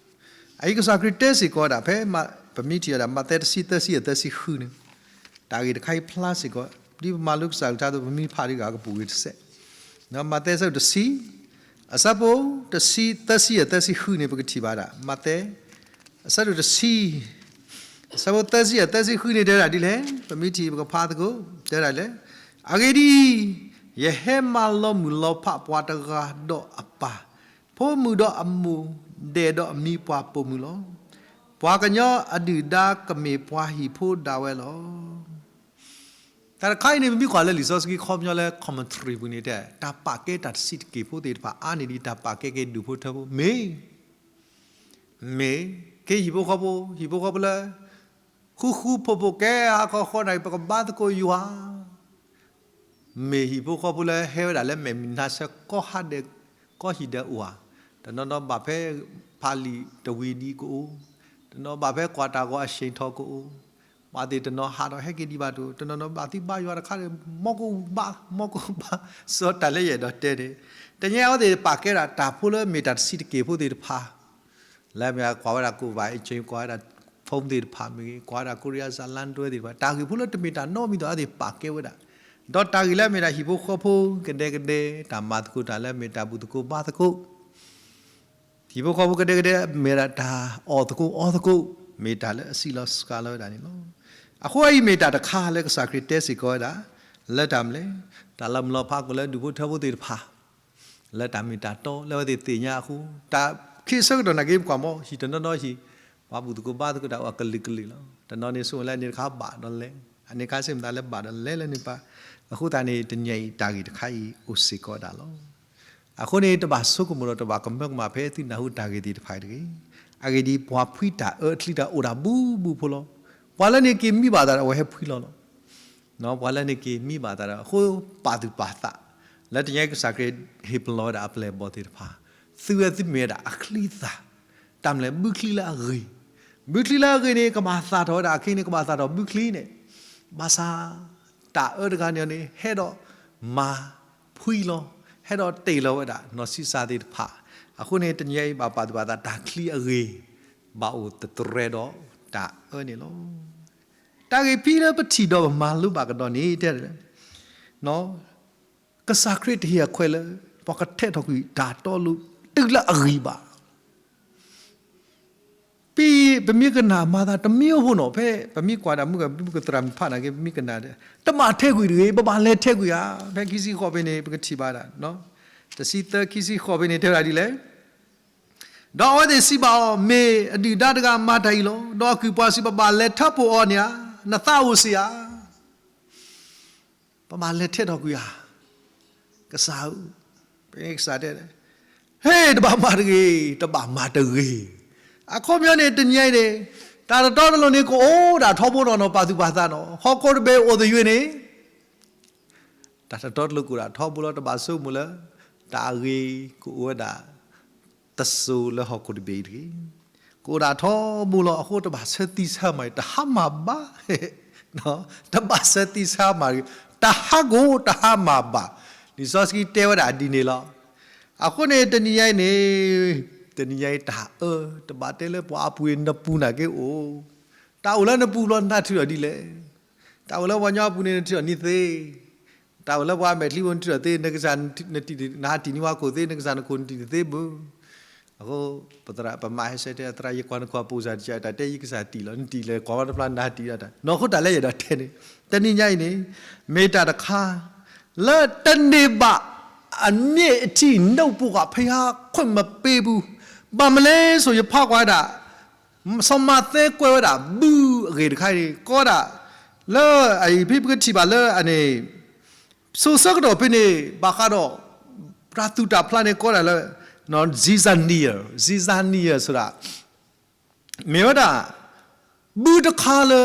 အအံၤကစၢ်ခရံာ်တဲစ့ၢ်ကီးဝဲဒၣ်ဖဲ ပမ့ၢ်ထံၣ်ဝဲဒၣ် မးသဲတဆံသၢဆံအသၢဆံဃုန့ၣ်, တၢ်ဂ့ၢ်တခါအံၤဖျါစ့ၢ်ကီး ဒ်ပမၤလိကစၢ်အကလုၢ်ကထါအသိး ပမ့ၢ်ဖးဒံးဂၤကပူၤဂ့ၤတစဲး, မးသဲအဆၢဒိၣ်တဆံ အဆၢဖိတဆံသၢဆံအသၢဆံဃုန့ၣ် ပကထံၣ်ဘၣ်ဒၣ် မးသဲ အဆၢဒိၣ်တဆံ အဆၢဖိသၢဆံအသၢဆံဃုန့ၣ်တဲဝဲဒၣ်ဒ်လဲၣ်, ပမ့ၢ်ထံၣ်ပကဖးသကိး တဲဝဲဒၣ်လဲၣ်, အဂ့ၢ်ဒ်အံၤ, ယဟဲမၤလီၤမုၢ်လီၤဖးပှၤတဂၤဒီးအပၢ်, ဖိမုၣ်ဒီးအမိၢ်, ဒဲးဒီးအမံၤပှၢ်ပိာ်မုၣ်လီၤ. ပှၤကညီအဒုၣ်ဒါကမ့ၢ်ပှၤဟံၣ်ဖိဒၣ်ဝဲလီၤ. တၢ်တခါအံၤန့ၣ် ပမ့ၢ်ကွၢ်လၢလံာ်စီဆှံခီပညီလၢ commentary ပူၤန့ၣ်တဲ တၢ်ပာ်ကဲတၢ်တဆံးတက့ၢ်ဖိသ့ၣ်တဖၣ်အါန့ၢ်ဒံးတၢ်ပာ်ကဲက့ၤဒူၣ်ဖိထၢဖိ မ့ၢ် မ့ၢ် က့ၤဟံၣ်ဖိဃီဖိ ဟံၣ်ဖိဃီဖိလၢ ဃူဃူဖိးဖိးကဲဟးဃီဃီန့ၣ် ပကဘါသကိးယွၤ မ့ၢ်ဟံၣ်ဖိဃီဖိလၢဟဲဝဲဒၣ်လၢမဲာ်မုၢ်နါဆဲးကီၢ်ဟးဒဲး ကီၢ်ဟံၣ်ဒဲးအိၣ်ဧါ, တနီၤနီၤဘၣ်ဖဲဖးလံာ်တဝံၤဒံးကအိၣ်, တနီၤဘၣ်ဖဲကွၢ်တၢ်ဂီၤအဆ့ၣ်ထီၣ်ကအိၣ်, ပှၤသ့ၣ်တနီၤဟးဒီးဟဲက့ၤဒံးဘၣ်တအိၣ်, တနီၤနီၤဘၣ်သံဘါယွၤတခါဒီး မီၢ်ကအိၣ်ဘၣ် မီၢ်ကအိၣ်ဘၣ်, စီၤတၢ်လၢယအဲၣ်ဒိးတဲန့ၣ်, တညါအဝဲသ့ၣ်ပာ်ကဲဒၣ်တၢ်ဖိလၢမ့ၢ်တၢ်တဆံးတက့ၢ်ဖိသ့ၣ်တဖၣ် လၢမ့ၢ်ကွၢ်ဝဲဒၣ်ကိၣ်ဘၣ်အ့ၣ်ကၠ့ ကွၢ်ဝဲဒၣ် phone သ့ၣ်တဖၣ်မ့ၢ်ဂ့ၤ ကွၢ်ဝဲဒၣ်ကိရံယါစးလါတွဲသ့ၣ်တဖၣ် တၢ်ဂ့ၢ်ဖိလၢတမ့ၢ်တၢ်နီတမံၤဒီးအဝဲသ့ၣ်ပာ်ကဲဝဲဒၣ်, ဒီးတၢ်ဂ့ၢ်လၢမ့ၢ်ဒၣ်ဟံၣ်ဖိဃီဖိကဒဲကဒဲ တၢ်မၤသကိးတၢ်လၢမ့ၢ်တၢ်ဘူၣ်သကိးဘါသကိး ဟံၣ်ဖိဃီဖိကဒဲကဒဲ မ့ၢ်ဒၣ်တၢ်အီၣ်သကိးအီသကိး မ့ၢ်တၢ်လၢအစံးလီၤစှၤလီၤဝဲဒၣ်န့ၣ်လီၤ. အဃိအံၤမ့ၢ်တၢ်တခါလၢကစၢ်ခရံာ်တဲစ့ၢ်ကီးဝဲဒၣ် လၢတၢ်မနုၤလဲၣ်, တၢ်လီၤမုၢ်လီၤဖးကအိၣ်လၢဒူၣ်ဖိထၢဖိသ့ၣ်တဖၣ် လၢတၢ်မ့ၢ်တၢ်တီလၢအဝဲသ့ၣ်သ့ၣ်ညါအဃိ, တၢ်ခံးဆၢကတီၢ်နာ်က့ ပကွၢ်မီၢ် ဟံၣ်တနီၤနီၤဟံၣ် ပှၤဘူၣ်သကိးဘါသကိးတၢ်အိၣ်အကလုာ်ကလုာ်လီၤ. တနီၤန့ၣ်ဆိမိၣ်လၢန့ၣ်တခါဘၣ်ဒီးလဲၤ, အန့ၣ်ခါစ့ၢ်မတၤလၢဘၣ်ဒီးလဲၤလၢန့ၣ်ပၢ်, အဃိသတးန့ၣ် တနံၤအံၤတၢ်ဂ့ၢ်တခါအံၤအိၣ်စ့ၢ်ကီးဝဲဒၣ်လီၤ. အဃိန့ၣ် တဘၣ်ဆိကမိၣ်ဒီးတဘၣ်ကမၢကမၣ်ဖဲသုနၢ်ဟူတၢ်ဂ့ၢ်သ့ၣ်တဖၣ်အံၤတဂ့ၤ. အဂ့ၢ်ဒ်အံၤ, ပှၤဖှံတၢ်အၢချံတၢ်အိၣ်ဒၣ်ဘူးဘူးဖိလီၤ. ပှၤလၢန့ၣ်က့ၤမံဘၣ်သးဒီးအဝဲဟဲဖှံလီၤလီၤ. ပှၤလၢန့ၣ်က့ၤမံဘၣ်သးဒီး အဃိပာ်သူၣ်ပာ်သး လၢတနံၤအံၤကစၢ်ခရံာ်ဟ့ၣ်ပလီၢ်ဝဲဒၣ်အပျဲၢ်အဘီၣ်သ့ၣ်တဖၣ်, သုဝဲသုမ့ၢ်ဝဲဒၣ်အချံအသၣ်, တၢ်မနုၤလဲၣ် ဘုချံလၢအဂ့ၤ, ဘုချံလၢအဂ့ၤန့ၣ် ကဘၣ်သၣ်ထီၣ်ဝဲဒၣ်အချံန့ၣ် ကဘၣ်သၣ်ထီၣ်ဘုချံန့ၣ်, ဘၣ်ဆၣ် တၢ်အၢတဂၤန့ၣ်န့ၣ် ဟဲဒီးမၤဖှံလီၤ, ဟဲဒီးတ့ၢ်လီၤဝဲဒၣ် နီၢ်ဆံးစၢ်သ့ၣ်တဖၣ်, အဃိန့ၣ် တနံၤအံၤဘၣ်ပာ်သူၣ်ပာ်သးတၢ်ချံအဂ့ၤ ဘၣ်အိၣ်သတြဲၤဒီးတၢ်အၢန့ၣ်လီၤ. တၢ်ဂ့ၢ်ဖံးလၢပထံၣ်ဒီးပမၤလိဘၣ်ကဒီးန့ၣ် တဲ ကစၢ်ခရံာ်တဟ့ၣ်အခွဲးလၢ ပှၤကထဲးထီၣ်ကွံာ်တၢ်တီလိၤတုၤလၢအဂ့ၤဘၣ်. ပမ့ၢ်ကနၣ်မၤသးတမံၤအိၣ်ဖိနီၤ ဖဲပမ့ၢ်ကွၢ်တၢ်မုၢ်က ပမုၢ်ကသရၣ်မုၣ်ဖးနာ်က့ ပမ့ၢ်ကနၣ်ဒီး တဘၣ်ထဲးကွံာ်တဂ့ၤ, ပဘၣ်လဲၤထဲးကွံာ်ဧါ. ဖဲခံဆံဃိးဖဲန့ၣ် ပကထံၣ်ဘၣ်ဒၣ် တဆံသၢ ခံဆံဃိးဖဲန့ၣ် တဲဝဲဒၣ်ဒ်လဲၣ်. ဒီးအဝဲသ့ၣ်စံးဘၣ်အီၤ, မ့ၢ်အဒုၣ်ဒါတဂၤမၤတၢ်အံၤလီၤ. ဒီးအကုၢ်ပှၤစံး, ပဘၣ်လဲၤထၢဖှိၣ်အီၤန့ၣ်ဧါ, နသးအိၣ်စ့ၢ်ဧါ. ပဘၣ်လဲၤထဲးထီၣ်ကွံာ်ဧါ. ကစၢ်ဧၢ, ဖဲန့ၣ်ကစၢ်တဲ, ဟ့ၣ် တဘၣ်မၤတဂ့ၤ, တဘၣ်မၤတဂ့ၤ. အခီပညီန့ၣ် တနံၤအံၤန့ၣ် တၢ်တတီတလိၤန့ၣ် ကအိၣ်ဒၣ်ထီဘိနီၤနီၤ ပာ်သူၣ်ပာ်သးနီၤ, ဟီၣ်ခိၣ်တဘ့ၣ်အိၣ်သယုၢ်န့ၣ် တၢ်တတီတလိၤကအိၣ်ဒၣ်ထီဘိလီၤ. တဘၣ်ဆိကမိၣ်လၢ တၢ်အဂ့ၤကအိၣ်ဝဲဒၣ် တစိၤလၢဟီၣ်ခိၣ်တဘ့ၣ်အံၤတဂ့ၤ. ကအိၣ်ဒၣ်ထီဘိလီၤ. အဃိတဘၣ်ဆၢသံ ဆၢမၤ တဟါမၢ်ဘၣ်, တဘၣ်ဆၢသံ ဆၢမၤ, တဟါကိၣ် တဟါမၢ်ဘၣ်. လံာ်စီဆှံတဲဝဲဒၣ်ဒ်န့ၣ်လီၤ. အဃိန့ၣ် တနံၤညါအံၤန့ၣ် တနံၤညါအံၤတၢ်အၢ တဘၣ်တဲလၢပှၤအပူၤအံၤ နပူၤနာ်က့အိၣ်, တၢ်အိၣ်လၢနပူၤဘျီ နထံၣ်အီၤဒ်လဲၣ်. တၢ်အိၣ်လၢပှၤကညီအပူၤန့ၣ် နထံၣ်အီၤနံၤသ့, တၢ်အိၣ်လၢပှၤမဲာ်ချံဖိ နထံၣ်အီၤသ့, နကစၢ်နတံၢ် နဟးတံၢ်န့ၢ်ပှၤခိၣ်သ့, နကစၢ်နခိၣ်နတံၢ်န့ၢ်သ့ဘၣ်. အဃိ ပသရၣ် ပမၤဟဲဆၢတဲ သရၣ် ယကွၢ်နခိၣ်အပိၢ်စၢ်တကး တၢ်တဲယကစၢ်တံၢ်လီၤ, နတံၢ်လဲၤကွၢ်ဝဲတဖျါ နဟးတံၢ်ဒၣ်တၢ် နီၢ်ခိတၢ်လၢယအဲၣ်ဒိးတဲန့ၣ်, တနံၤညါအံၤန့ၣ် မ့ၢ်တၢ်တခါ လၢတန့ၢ်ဘၣ် အမျက်အထင် နှုတ်ဘဝ ဘုရားခွင့်မပေးဘူး. ဘၣ်မနုၤလဲၣ်ဆို ယဖးကွၢ်ဒၣ် စီၤမးသဲကွဲးဝဲဒၣ် ဘုအဂ့ၢ်တခါအံၤ ကိးဒၣ် လၢအံၤ ဖဲပကထံၣ်ဘၣ်လၢအန့ၣ် စိၤဆၢကတီၢ်ဖဲန့ၣ် ဘၣ်ဃးဒီး တၢ်သူၣ်တၢ်ဖျးန့ၣ် ကိးဒၣ်လၢ Caesarea, Caesarea ဆိုတာ မ့ၢ်ဝဲဒၣ် ဘုတခါလၢ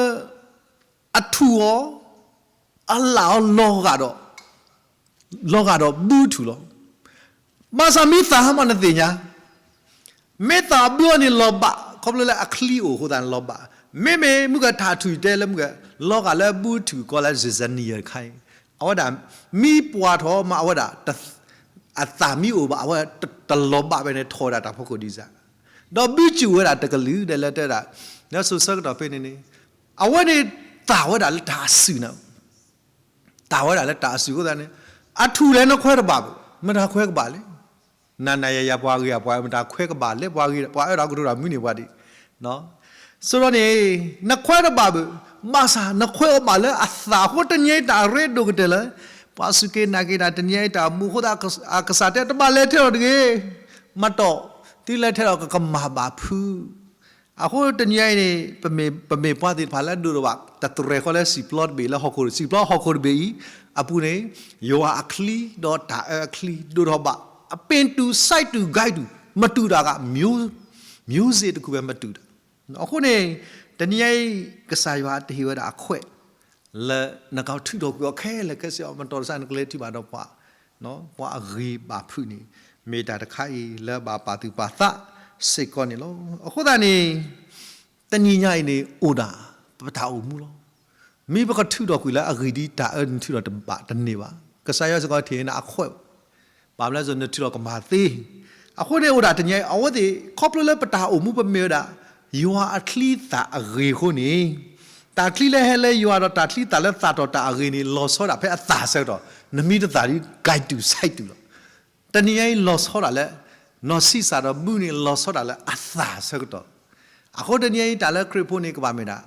အထူၣ်အီၤ အလၣ်အီၤ လီၤဂာ်ဒီး လီၤဂာ်ဒီးဘုထူၣ်လီၤ. ဘၣ်ဆၣ်မ့ၢ်သၣ်မးနသ့ၣ်ညါ, မ့ၢ်သၣ်ဘုအီၤန့ၣ်လီၤဘၣ် ခီဖျိလၢအချံအိၣ်အဃိသတးန့ၣ်လီၤဘၣ်. မ့မ့ၢ်မုၢ်ကထၣ်ထူၣ်တဲလၢမုၢ်က လီၤဂာ်လၢဘုထူၣ်ကီးလၢ Caesarea တခါအံၤ အဝဲဒၣ် မံပှၢ်ထီၣ်မး အဝဲဒၣ် အသၣ်မ့ၢ်အိၣ်ဘၣ် အဝဲတလီၤဘၣ်ဖဲန့ၣ် ထီၣ်ဝဲဒၣ်တၢ်ဖီခိၣ်ဒံးစၢ်, ဒီးဘုစူၢ်ဝဲဒၣ်တကလုာ်ဒဲးလၢတဲဒၣ် လၢစိၤဆၢကတီၢ်ဖဲန့ၣ်န့ၣ် အဝဲန့ၣ်သၣ်ဝဲဒၣ်လၢတၢ်အစုၣ်န့ၣ် သၣ်ဝဲဒၣ်လၢတၢ်အစုၣ်အဃိသတးန့ၣ် အထူၣ်လဲၣ်နခွဲးတဘၣ်ဘၣ်, မတၤခွဲးကဘၣ်လဲၣ်. နၤနၤယၤယၤ ပှၤဂ့ၤပှၤအၢ မတၤခွဲးကဘၣ်လဲၣ်, ပှၤဂ့ၤပှၤအၢ ဒီးကတိၤတၢ်မုၢ်န့ၢ်ပှၤဒံး ဆိုတော့န့ၣ် နခွဲးတဘၣ်ဘၣ်, ဘၣ်ဆၣ်နခွဲးအီၤဘၣ်လၢအသၣ်အဃိ တနံၤအံၤတၢ်အရ့ဒိၣ်ကတၢၢ်လၢ ပှၤစူၢ်က့ၤနာ်က့ၤတၢ် တနံၤအံၤတၢ်မူအဃိသတး ကစၢ်တဲတဘၣ်လဲၤထဲးထီၣ်တဂ့ၤ, မ့ၢ်တီၢ် သုလဲၤထဲးထီၣ်ကကမၣ်ဘၣ်ဖုး အဃိတနံၤအံၤန့ၣ် ပမ့ၢ်ပှၤသ့ၣ်တဖၣ်လၢဒိၣ်ထီၣ်ဘၣ် တတြဲၤဃီလၢစံာ်ပျီတဘ့ၣ်လၢဟီၣ်ခိၣ် စံာ်ပျီဟီၣ်ခိၣ်တဘ့ၣ်အံၤ အပူၤန့ၣ် ယွၤအချံဒီးတၢ်အၢအချံ ဒိၣ်ထီၣ်ဘၣ် အပ့ၢ်တူၢ် စဲးတူၢ် ဂဲၤတူၢ် မတူၢ်တၢ်ဂၤ မျိုးစေ့တခုပဲမတူၢ်တၢ်. အဃိန့ၣ် တနံၤအံၤ ကစၢ်ယွၤတဟ့ၣ်ဝဲဒၣ်အခွဲး လၢနကထုးထီၣ်ကွံာ်အီၤခဲလၢာ်ခဲဆ့အီၤ မတီၢ်တစၢ်နကလဲၤထံၣ်ဘၣ်ဒီးပှၤ, ပှၤအဂ့ၤဘၣ်ဖုးန့ၣ် မ့ၢ်တၢ်တခါအံၤလၢဘၣ်ပာ်သူၣ်ပာ်သးစ့ၢ်ကီးန့ၣ်လီၤ. အဃိသတးန့ၣ် တနံၤညါအံၤန့ၣ် အိၣ်ဒၣ်ပတၢ်အိၣ်မူလီၤ. မ့ၢ်ပကထုးထီၣ်ကွံာ်လၢအဂ့ၤဒ်တၢ်အၢနထုးထီၣ်တဘၣ်တန့ၢ်ဘၣ်. ကစၢ်ယွၤစ့ၢ်ကီးထံၣ်န့ၣ်အခွဲးဘၣ်. ဘၣ်မနုၤလဲၣ် နထုးထီၣ်ကမၤသ့. အဃိန့ၣ်အိၣ်ဒၣ်တနံၤအံၤ အဝဲသ့ၣ် ခီဖျိလၢပတၢ်အိၣ်မူပမ့ၢ်ဝဲဒၣ် ယွၤအချံသၣ်အဂ့ၤအဃိန့ၣ်, တၢ်ချံလၢဟဲလၢယွၤဒီးတၢ်ချံသၣ်လၢသၣ်ထီၣ်တၢ်အဂ့ၤန့ၣ် လီၤဆီဒၣ်ဖဲအသၣ်ဆၢကတီၢ်, နမ့ၢ်တသၣ်ဒီး ကဲတုၤဆဲးတုၤလီၤ. တနံၤညါအံၤလီၤဆီဒၣ်လၢ နီၢ်ဆံးစၢ်ဒီးဘုန့ၣ် လီၤဆီဒၣ်လၢအသၣ်ဆၢကတီၢ်. အဃိတနံၤညါအံၤ တၢ်လၢခရံာ်ဖိန့ၣ် ကဘၣ်မ့ၢ်ဒၣ်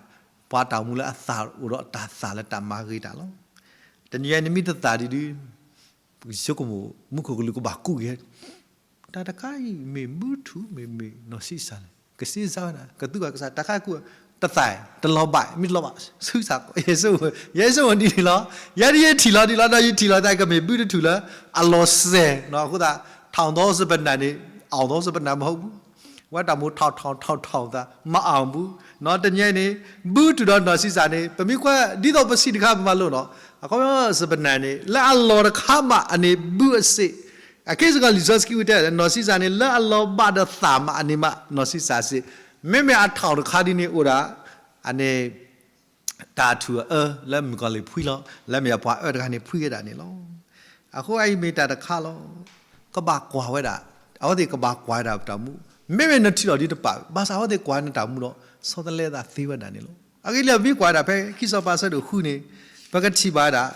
ပှၤတၢ်အိၣ်မူလၢအသၣ်အိၣ်ဒီးတၢ်သၣ်လၢတၢ်မၤဂ့ၤတၢ်လီၤ. တနံၤညါအံၤနမ့ၢ်တသၣ်ဒံးဒုး ပကဆိကမိၣ် မူခိၣ်ကလူးကဘၣ်ကူးက့ၤ တၢ်တခါအံၤ မ့ၢ်ဘုထူၣ် မ့ၢ်မ့ၢ်နီၢ်ဆံးစၢ်လဲၣ်, ကစ့စၢ်ဝဲဒၣ် ကသူကီၢ်ကစၢ် တၢ်ခါကူး တသၣ် တလီၤဘၣ် မ့ၢ်တလီၤဘၣ် ဆူစၢ် ယဲဆိကမိၣ်ဒ်န့ၣ်လီၤ. ယဲဒ်ယထံၣ်လီၤဒ်လီၤ ဒီးယထံၣ်လီၤသး ကမ့ၢ်ဘုတထူၣ်လၢ အလီၤစဲၤနီၤ အဃိသတး ထောင်သောစပနံးန့ၣ် အောင်သောစပနံးမဟုတ်ဘူး. ဝဲတၢ်မိၣ်ထီၣ်ထီၣ်ထီၣ်ထီၣ်သး မအောင်ဘူးနီၤ တနံၤညါအံၤန့ၣ် ဘုထူၣ်ဒီးနီၢ်ဆံးစၢ်န့ၣ် ပမ့ၢ်ကွၢ်ဒ်သိးပစံးတခါပမၤလိနီၤ အခီပညီစပနံးန့ၣ် လၢအလီၢ်တခါမးအန့ၣ် ဘုအစ့ၣ်, အခဲစ့ၢ်ကီးလံာ်စီဆှံဝံတဲ နီၢ်ဆံးစၢ်န့ၣ် လၢအလီၤဘၣ်ဒီးသၣ်မးအန့ၣ်မး နီၢ်ဆံးစၢ်စ့ၣ်, မ့မ့ၢ်အထောင်တခါဒ်န့ၣ်အိၣ်ဒၣ် အန့ၣ် တၢ်ထူၣ်အအၢလၢမုၣ်ကီၤလံၢ်ဖှံလီၤ လၢမ့ၢ်အပှၤအၢတဂၤန့ၣ်ဖှံဝဲဒၣ်န့ၣ်လီၤ. အဃိအအံၤမ့ၢ်တၢ်တခါလီၤ. ကဘၣ်ကွၢ်ဝဲဒၣ် အဝဲသ့ၣ်ကဘၣ်ကွၢ်ဝဲဒၣ်ပတၢ်မူ မ့မ့ၢ်နထံၣ်လီၤဒ်တပာ် ဘၣ်ဆၣ်အဝဲသ့ၣ်ကွၢ်နတၢ်မူဒီး ဆီတလဲသးသ့ဝဲဒၣ်န့ၣ်လီၤ. အဂ့ၢ်လၢမ့ၢ်ကွၢ်ဒၣ်ဖဲခံစီၤပၤအဆၢဒိၣ်ဃုန့ၣ် ပကထံၣ်ဘၣ်ဝဲဒၣ်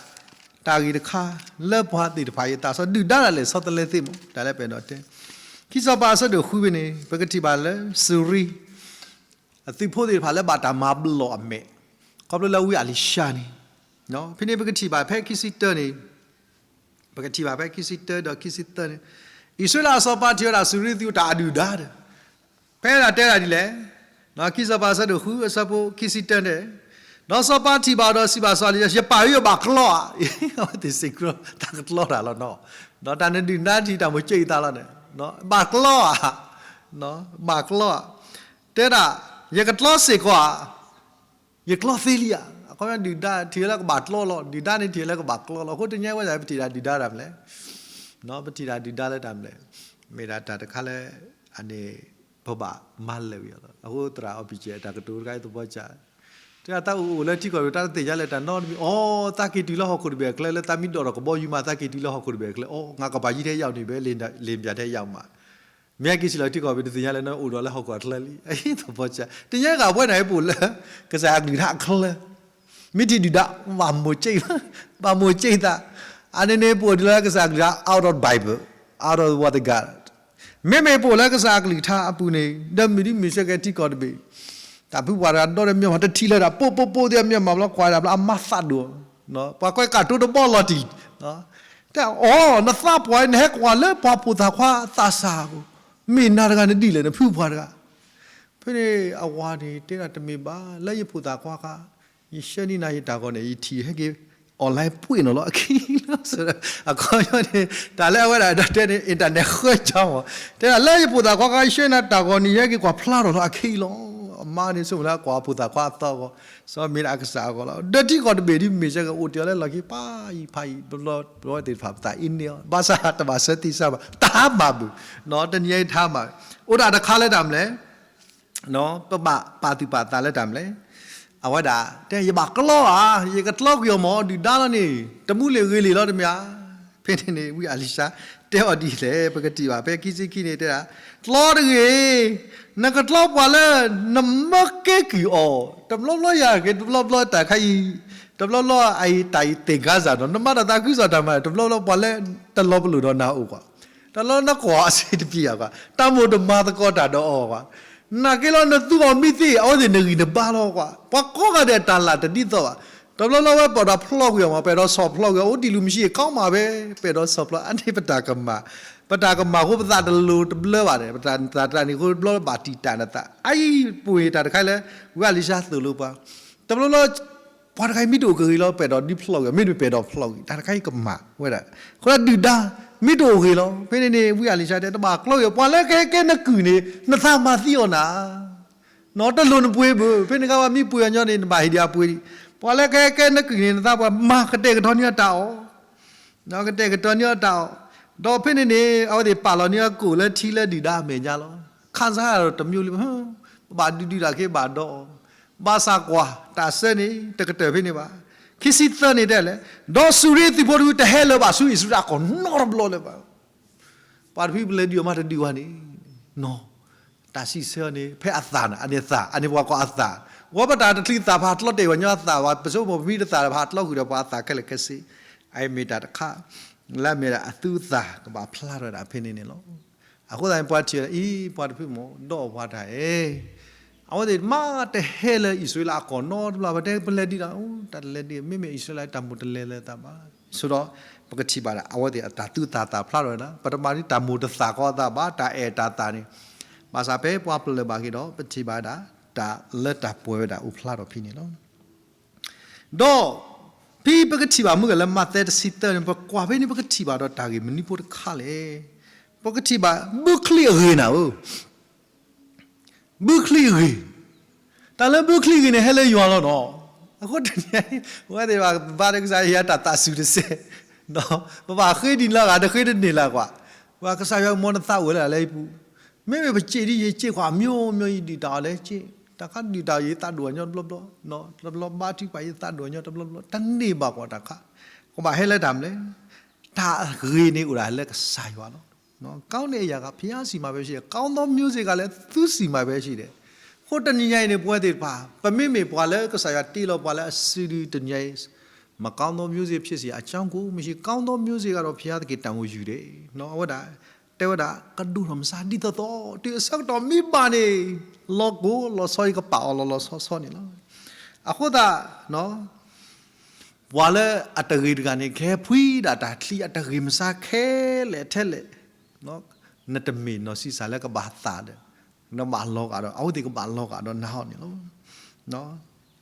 တၢ်ဂ့ၢ်တခါ လၢပှၤသ့ၣ်တဖၣ်အံၤ သးစီဒုၣ်ဒါဒၣ်လဲာ်ဆီတလဲသ့မး တၢ်လၢပအဲၣ်ဒိးတဲ ခံစီၤပၤအဆၢဒိၣ်ဃုဖဲန့ၣ် ပကထံၣ်ဘၣ်လၢစူၤရံ အသုးဖိသ့ၣ်တဖၣ်လၢဘၣ်တၢ်မၤဘျီၣ်အမဲာ် ခီဖျိလၢဝံအလံၤၡါန့ၣ် ဖဲန့ၣ်ပကထံၣ်ဘၣ်ဖဲခံဆံတၢန့ၣ် ပကထံၣ်ဘၣ်ဖဲခံဆံတၢဒီးခံဆံသၢန့ၣ် အံၣ်စရ့လးအစီၤပၤထံၣ်ဝဲဒၣ်စူၤရံသုးတၢ်အဒုၣ်ဒါဒီး ဖဲဒၣ်တဲဒၣ်ဒ်လဲၣ်, ခံစီၤပၤအဆၢဒိၣ်ဃုအဆၢဖိခံဆံတၢန့ၣ်, ဒီးစီၤပၤထံၣ်ဘၣ်ဒီးစံးဘၣ်စီၤအလံၤ ယပာ်အီၤယဘၣ်ကျီဧါ, အဝဲသ့ၣ်စံးကီးတၢ်ကကျီတၢ်လီၤနီၤ, ဒီးတၢ်နဒုၣ်နဒါထံၣ်တၢ်မိၣ်ကၠ့အသးလီၤန့ၣ်, ဘၣ်ကျီဧါ, ဘၣ်ကျီဧါ, တဲဒၣ် ယကကျီစ့ၢ်ကီးဧါ ယကျီသ့လံဧါ, အခီပညီဒုၣ်ဒါထံၣ်လၢကဘၣ်ကျီလီၤ, ဒုၣ်ဒါန့ၣ်ထံၣ်လၢကဘၣ်ကျီလီၤ, အဃိတနံၤညါဝဲဒၣ် ပထံၣ်ဒၣ်ဒုၣ်ဒါတၢ်မနုၤလဲၣ်, ပထံၣ်ဒၣ်ဒုၣ်ဒါလၢတၢ်မနုၤလဲၣ်, မ့ၢ်ဒၣ်တၢ်တခါလၢ အန့ၣ် ပဘၣ်မၤလၢာ်ဝံၤအီၤလီၤ, အဃိသရၣ်အီပံကဲတၢ်ကတိၤတခါအံၤသပှၢ်ကၢ် တဲဒၣ်တၢ်အိၣ်အိၣ်လၢထံကီၢ်တဘ့ၣ် တၢ်တသ့ၣ်ညါလၢတၢ်နီတမံၤ, အိ သးက့ၤတုၤလၢဟီၣ်ခိၣ်တဘ့ၣ်အကျဲ လၢသးမ့ၢ်ဒိးထီၣ်ကဘီယူၤမး သးက့ၤတုၤလၢဟီၣ်ခိၣ်တဘ့ၣ်အကျဲ, အိ ငါကပၤယံၤထဲယၤန့ၣ် ဘဲလ့ၣ်ပၠးထဲယၤမး, မ့ၢ်ဟဲက့ၤစံးလီၤထံကီၢ်တဘ့ၣ် တသ့ၣ်ညါလၢနအိၣ်ဒီးလၢဟီၣ်ခိၣ်အကျဲလံ, အသပှၢ်ကၢ် တနံၤညါဂၤပဝဲဒၣ်အံၤပအိၣ်လၢ ကစၢ်အကလုၢ်ကထါအကျဲ, မ့ၢ်ထံၣ်ဒုၣ်ဒါ ဘၣ်မိၣ်ကၠ့, ဘၣ်မိၣ်ကၠ့သး, အန့ၣ်န့ၣ် ပအိၣ်ဒံးလၢကစၢ်အကလုၢ်ကထါ out of Bible, out of what the God, မ့မ့ၢ်ပအိၣ်လၢကစၢ်အကလုၢ်ကထါအပူၤန့ၣ် ဒီးမုၢ်ဒ်မုၢ်ဆဲကဲထံကီၢ်တဘ့ၣ်, တၢ်ဖုပှၤတဂၤဒီးတမ့ၢ်မး တထံၣ်လၢၤဒၣ် ပိာ်ပိာ်ပိာ်သ့ၣ်မ့ၢ်မးဘျီ ကွၢ်ဒၣ်ဘျီအမါသးဒိၣ်, ပှၤကွဲးကၣ်တိတဘီလီၤတံၢ်, တဲအီၤ နသးပှၢ်အံၤ နဟဲကွၢ်လၢပှၤဖိသၣ်ခွါသးစၢ်အဂီၢ်, မ့ၢ်နၤတဂၤနဒ်လဲၣ် နဖုပှၤတဂၤ, ဖဲန့ၣ်အဝၤန့ၣ် တဲဒၣ်တမ့ၢ်ဘၣ် လၢယဖိသၣ်ခွါခါ ယဆှၢန့ၢ်နၤယတၢ်ဂီၤန့ၣ် ယထံၣ်ဟဲက့ၤ online ပှ့ၢ်နီၤလီၤအခံလီၤ, အခီပညီန့ၣ် တၢ်လၢအဝဲဒၣ်ဒီးတဲန့ၣ် internet ဃၢကၠီမး, တဲဒၣ်လၢယဖိသၣ်ခွါခါ ယဆှၢနၤတၢ်ဂီၤန့ၣ် ယဟဲက့ၤကွၢ်ဖျါထီၣ်လီၤအခံလီၤ, အမါန့ၣ်ဆိကမိၣ်လၢအကွၢ်အဖိသၣ်ခွါအသီအဂီၢ်, စီၤမ့ၢ်ဒၣ်အကစၢ်အဂီၢ်လီၤ, ဒီးထံကီၢ်တဘ့ၣ်ဒ်မ့ၢ်စဲကအိၣ်တ့ၢ်အီၤလၢလီၢ်ခံ ပၢ်အံၤဖးအံၤ ဘျီဘျီသ့ၣ်တဖၣ်ပသးအ့န့ၢ်အီၤ ဘၣ်ဆၣ်တဘၣ်ဆၢသံစၢ်ဘၣ် တၢ်မၤဘၣ်, တနံၤအံၤတၢ်မၤ, အိၣ်ဒၣ်တခါလၢတၢ်မနုၤလဲၣ် ပဘၣ်ပာ်သူၣ်ပာ်သးလၢတၢ်မနုၤလဲၣ်, အဝဲဒၣ်တဲ ယဘၣ်ကျီဧါ, ယကကျီကွံာ်အီၤမး ဒုၣ်ဒါလီၤန့ၣ် တမူလ့ၣ်ဂ့ၤလ့ၣ်လီၤတမ့ၢ်ဧါ, ဖဲန့ၣ်န့ၣ် ဝံအလံၤၡါ တဲအီၤဒ်လဲၣ် ပကထံၣ်ဘၣ် ဖဲခံဆံခံန့ၣ် တဲဒၣ် ကျီတဂ့ၤ, နကကျီပှၤလၢ နမၢကဲကုၢ်အီၤ, တဘျီဘျီယၤက့ၤ တဘျီဘျီတၢ်ခါအံၤ, တဘျီဘျီအအံၤတၢ်အံၤသ့ၣ်ခါစၢ်နီၤ နမၤတၢ်သးခုကစီၣ်တၢ်မၤ တဘျီဘျီပှၤလၢတလီၤပလိာ်ဒီးနၤအိၣ်ကွၢ် တၢ်လၢနကွၢ်အစ့တပံၤယၤကွၢ် တၢ်မိၣ်တမၤသကိးတၢ်ဒီးအီၤကွၢ်, နာ်က့လီၤနသူအီၤမ့ၢ်သ့ အဝဲသ့ၣ်နဂံၢ်နဘါလီၤကွၢ်, ပှၤကိးဂၤဒဲးတၢ်လၢ်တဒ်သိးဘၣ်, တဘျီဘျီဝဲပဒီးဖျီကွံာ်အီၤမး ပဒီးဆီၣ်ဖျီကွံာ်အီၤ အိၣ်တံၢ်လူၤမံၤဆံးအကီမးဖဲ ပဒီးဆီၣ်ဖျီ အန့ၣ်ပတၢ်ကမၣ်, ပတၢ်ကမၣ်အဃိပသးတလိၤတဘျၢဘၣ်ဒီး ပတၢ်သးတၢ်န့ၣ်အဃိ တဘျီဘၣ်တံာ်တာ်နသး အအံၤပှ့ၤတၢ်တခါလၢ ဝံအလံၤၡါသိၣ်လိပှၤ, တဘျီဘျီ ပှၤတခါအံၤမ့ၢ်တအိၣ်ကဂ့ၤလီၤ ပအဲၣ်ဒိးဒုးဖျီကွံာ် မ့တမ့ၢ်ပအဲၣ်ဒိးဖျီကွံာ် တၢ်တခါအံၤကမၣ်ဝဲဒၣ်, အဃိဒုၣ်ဒါ မ့ၢ်တအိၣ်ဂ့ၤလီၤ ဖဲန့ၣ်န့ၣ် ဝံအလံၤၡါတဲ တဘၣ်ကျီကွံာ် ပှၤလၢကဟဲကဲနကုၢ်န့ၣ် နသးမၤသံအီၤနၤ, နီၤတလိၣ်နပှ့ၤဘၣ် ဖဲန့ၣ်ခါဝဲမ့ၢ်ပှ့ၤအီၤညီန့ၣ် နဘၣ်ဟ့ၣ်ဒံးအပှ့ၤဒံး, ပှၤလၢကဟဲကဲနကွၢ်န့ၢ်နသး ပှၤမၤကတဲာ်ကတီၤန့ၢ်အီၤတၢ်အီၣ်, ကတဲာ်ကတီၤန့ၢ်အီၤတၢ်အီၣ်, ဒီးဖဲန့ၣ်န့ၣ် အဝဲသ့ၣ်ပာ်လီၤန့ၢ်အကိၣ်လၢထံလၢဒုၣ်ဒါအမဲာ်ညါလီၤ. ခၣ်စၢ်ဒီးတမံၤလံ, ပဘၣ်ဒုးဒုးတၢ်က့ၤဘၣ်ဒီး, ဘၣ်ဆၣ်ကွၢ်တၢ်ဆၢန့ၣ် တကတၢၢ်ဖဲန့ၣ်ဘၣ်. ခံဆံသၢန့ၣ်တဲလဲၣ်, ဒီးစူၢ်ရ့သံးဖိတဖုတဟဲလၢၤဘၣ်ဆူအံၣ်စရ့လးအကီၢ်နီတဘျီလၢၤဘၣ်. ပှၤတဖုပလဲၤဒုးအီၤမးတဒုးဘၣ်န့ၣ်, နီၢ် တၢ်စံးဆၢန့ၣ် ဖဲအသးန့ၣ် အန့ၣ်အသး အန့ၣ်ပှၤကိးအသး, ဝဲပတၢ်တချုးသးပဟးတလီတဲာ်ပှၤကညီအသးဘၣ်, ပဆိကမိၣ်ပမ့ၢ်တသးဒီးပဟးတလီဃုာ်ဒီးပှၤအသးခဲလၢာ်ခဲဆ့, အအံၤမ့ၢ်တၢ်တခါ လၢအမ့ၢ်ဒၣ်အသူအသၣ်ကဘၣ်ဖျါထီၣ်ဝဲဒၣ်ဖဲန့ၣ်န့ၣ်လီၤ. အဃိသတးန့ၣ် ပှၤထံၣ်အံၤ ပှၤတဖုမ့ၢ်ဒီးပှၤတၢ်အဲၣ် အဝဲသ့ၣ်မးတဟဲလၢအံၣ်စရ့လးအကီၢ်နီတဘျီဘၣ်, တဲပလဲၤဒုးတၢ်, တၢ်တလဲၤဒုး မ့မ့ၢ်အံၣ်စရ့လးတၢ်မိၣ်တလဲၤလၢၤသးဘၣ်. ဆိဒီး ပကထံၣ်ဘၣ်ဒၣ်အဝဲသ့ၣ်အတၢ်သူအသၣ်သးဖျါထီၣ်ဝဲဒၣ်, ပတမၤဒ်တၢ်မိၣ်တသးကီအသးဘၣ်, တၢ်အဲၣ်တၢ်သးန့ၣ်, ဘၣ်ဆၣ်ဖဲပှၤပျၢၢ်ဘၣ်က့ၤဒီး ပထံၣ်ဘၣ်ဒၣ် တၢ်လၢတၢ်ပှဲၤဝဲဒၣ်အိၣ်ဖျါထီၣ်ဖဲန့ၣ်လီၤ. ဒီး ဖဲပကထံၣ်ဘၣ်မုၢ်ဂၤလၢမးသဲတဆံသၢန့ၣ် ပကွၢ်ဖဲန့ၣ် ပကထံၣ်ဘၣ်ဒီးတၢ်ဂ့ၢ်မနုၤဖိတခါလဲၣ်. ပကထံၣ်ဘၣ်ဘုချံအဂ့ၤနၤဧၢ, ဘုချံအဂ့ၤ, တၢ်လၢဘုချံအဂ့ၤန့ၣ် ဟဲလၢယွၤလီၤနီၤ. အဃိတနံၤအံၤ ပဝဲသ့ၣ်တဖၣ်ဘါဒီးကစၢ်ယွၤတၢ်သးစူၤတစဲး, ပဘၣ်ဃ့ဒ်န့ၣ်လၢအဂၤ တဃ့တန့ၢ်လၢၤကွၢ်, ပှၤကစၢ်ယွၤကမၤနသးအိၣ်ဝဲဒၣ်လၢယပူၤ, မ့မ့ၢ်ပစံးဒ်ယစံးကွၢ် အမျိုးမျိုး ယဒုၣ်တၢ်အီၣ်လၢစံး, တၢ်ခါဒုၣ်တၢ်အီၣ်ယသးဒိၣ်အညီတဘျီဘျီ, တဘျီဘါထုကဖၣ်ယသးဒိၣ်အညီတဘျီဘျီ တန့ၢ်ဘၣ်ကွၢ်တၢ်ခါ, ကဘၣ်ဟဲလၢတၢ်မနုၤလဲၣ်, တၢ်ဂ့ၤန့ၣ်အိၣ်ဒၣ်လၢကစၢ်ယွၤလီၤ. ကောင်းတဲ့အရာက ဘုရားဆီမှာပဲရှိတယ်, ကောင်းသောမျိုးစေ့ကလည်း သူ့ဆီမှာပဲရှိတယ်. အဃိတနံၤညါအံၤန့ၣ် ပဝဲသ့ၣ်တဖၣ် ပမ့မ့ၢ်ပှၤလၢကစၢ်ယွၤတ့လီၤပှၤလၢအစုဒုတနံၤညါအံၤ, မကောင်းသောမျိုးစေ့ဖြစ်စရာအကြောင်းကိုမရှိ, ကောင်းသောမျိုးစေ့ကတော့ ဘုရားသခင်တာဝန်ယူတယ်. အဝဲဒၣ် တဲဝဲဒၣ် ကဒိၣ်ထီၣ်မစါဒ်သိးသိး တုၤအဆၢကတီၢ်မ့ၢ်ဘၣ်န့ၣ် လီၤကိၢ်လီၤဆီ ယကပာ်အီၤလီၤလီၤဆီဆီန့ၣ်လီၤ. အဃိသတး ပှၤလၢအတဂ့ၤတဂၤန့ၣ် ကဟဲဖှံဒၣ်တၢ်ချံအတဂ့ၤမစါခဲလၢာ်ထဲလဲၣ်, နတမ့ၢ်နီၢ်ဆံးစၢ်လၢကဘၣ်သးဒီး နဘၣ်လီၤဂာ်ဒီး အဝဲသ့ၣ်ကဘၣ်လီၤဂာ်ဒီးနၤဟီန့ၣ်လီၤ.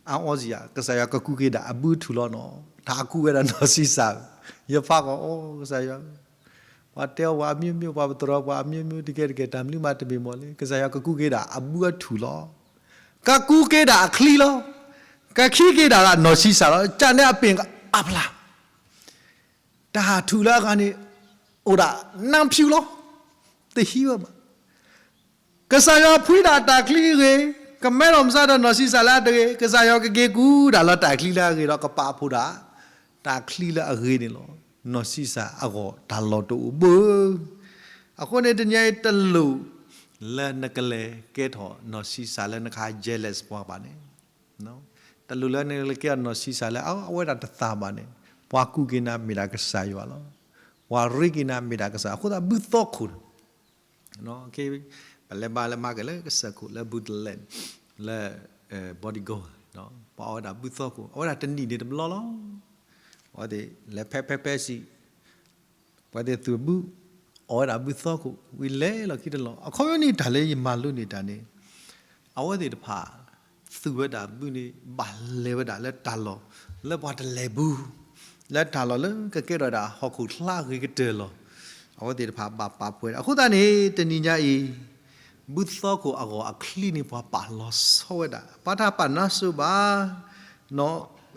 အါအီစံးယၤ ကစၢ်ယွၤကကူက့ၤဒၣ်အဘုအထူၣ်လီၤနီၤ, တၢ်ကူဝဲဒၣ်နီၢ်ဆံးစၢ်, ယဖးကီး အိ ကစၢ်ယွၤ, ပှၤတဲအီၤပှၤအမျိုးမျိုး ပှၤပတြၢၤပှၤအမျိုးမျိုး တကဲတကဲ တၢ်မနုၤမးတမ့ၢ်မီၢ်လံ, ကစၢ်ယွၤကကူက့ၤဒၣ်အဘုအထူၣ်လီၤ. ကကူက့ၤဒၣ်အချံလီၤ. ကခံက့ၤဒၣ်နီၢ်ဆံးစၢ်လီၤ. ကန့ၣ်အပ့ၢ်ကအါဖျါ တၢ်ထူၣ်လၢအဂၤန့ၣ် အိၣ်ဒၣ်နါဖၠူလီၤ. တဟံးဝဲဘၣ်. ကစၢ်ယွၤဖှံဒၣ်တၢ်ချံအဂ့ၤ, ကမဲထီၣ်မစါဒီးနီၢ်ဆံးစၢ်လၢအတဂ့ၤ, ကစၢ်ယွၤကက့ၤကူဒၣ်လီၤတၢ်ချံလၢအဂ့ၤဒီး ကပာ်ဖှိၣ်ဒၣ် တၢ်ချံလၢအဂ့ၤန့ၣ်လီၤ. နီၢ်ဆံးစၢ်အဂီၢ်တၢ်လီၢ်တအိၣ်ဘၣ်. အဃိန့ၣ် တနံၤအံၤတလိၣ်လၢနကလဲၤကဲထီၣ်နီၢ်ဆံးစၢ်လၢနကဟး jealous ပှၤဘၣ်န့ၣ် တလိၣ်လၢနကလဲၤကဲအီၤနီၢ်ဆံးစၢ်လၢ အဝဲဒၣ်တသးဘၣ်န့ၣ်, ပှၤကူက့ၤနၤမ့ၢ်ဒၣ်ကစၢ်ယွၤလီၤ. ပှၤရ့က့ၤနၤမ့ၢ်ဒၣ်ကစၢ်, အဃိသတးဘုသီခိၣ်န့ၣ်, ပလဲၤဘါလၢမၤက့ၤလၢကစၢၢ်ခိၣ်လၢ Bethlehem လၢ Body Gold, ပှၤအီၣ်ဝဲဒၣ်ဘုသီခိၣ်, အဝဲဒၣ်တနံၣ်န့ၣ်တဘျီလီၤ. အဝဲသ့ၣ်လဲၤဖဲဖဲဖဲစံး ပှၤသ့ၣ်သူၣ်ဘု အီၣ်ဝဲဒၣ်ဘုသီခိၣ် ဝံၤလဲၤလီၤခံတလီၤ. အခီပညီန့ၣ် တၢ်လၢယမၤလိန့ၢ်တၢ်န့ၣ်, အဝဲသ့ၣ်တဖၣ် သူၣ်ဝဲဒၣ်ဘုန့ၣ် ဘၣ်လဲၤဝဲဒၣ်လၢတၢ်လီၢ် လၢပှၤတလဲၤဘု, လၢတၢ်လီၢ်လၢကကဲထီၣ်ဝဲဒၣ်ဟီၣ်ခိၣ်ချါအဂ့ၤကတၢၢ်လီၤ. အဝဲသ့ၣ်တဖၣ်ဘၣ်ပာ်ဖှိၣ်ဝဲဒၣ်. အဃိသတးန့ၣ် တနံၤညါအံၤ ဘုသီခိၣ်အဂီၢ်အချံန့ၣ် ပှၤပာ်လီၤဆီဝဲဒၣ် ပှၤတပာ်နါစိၤဘၣ်.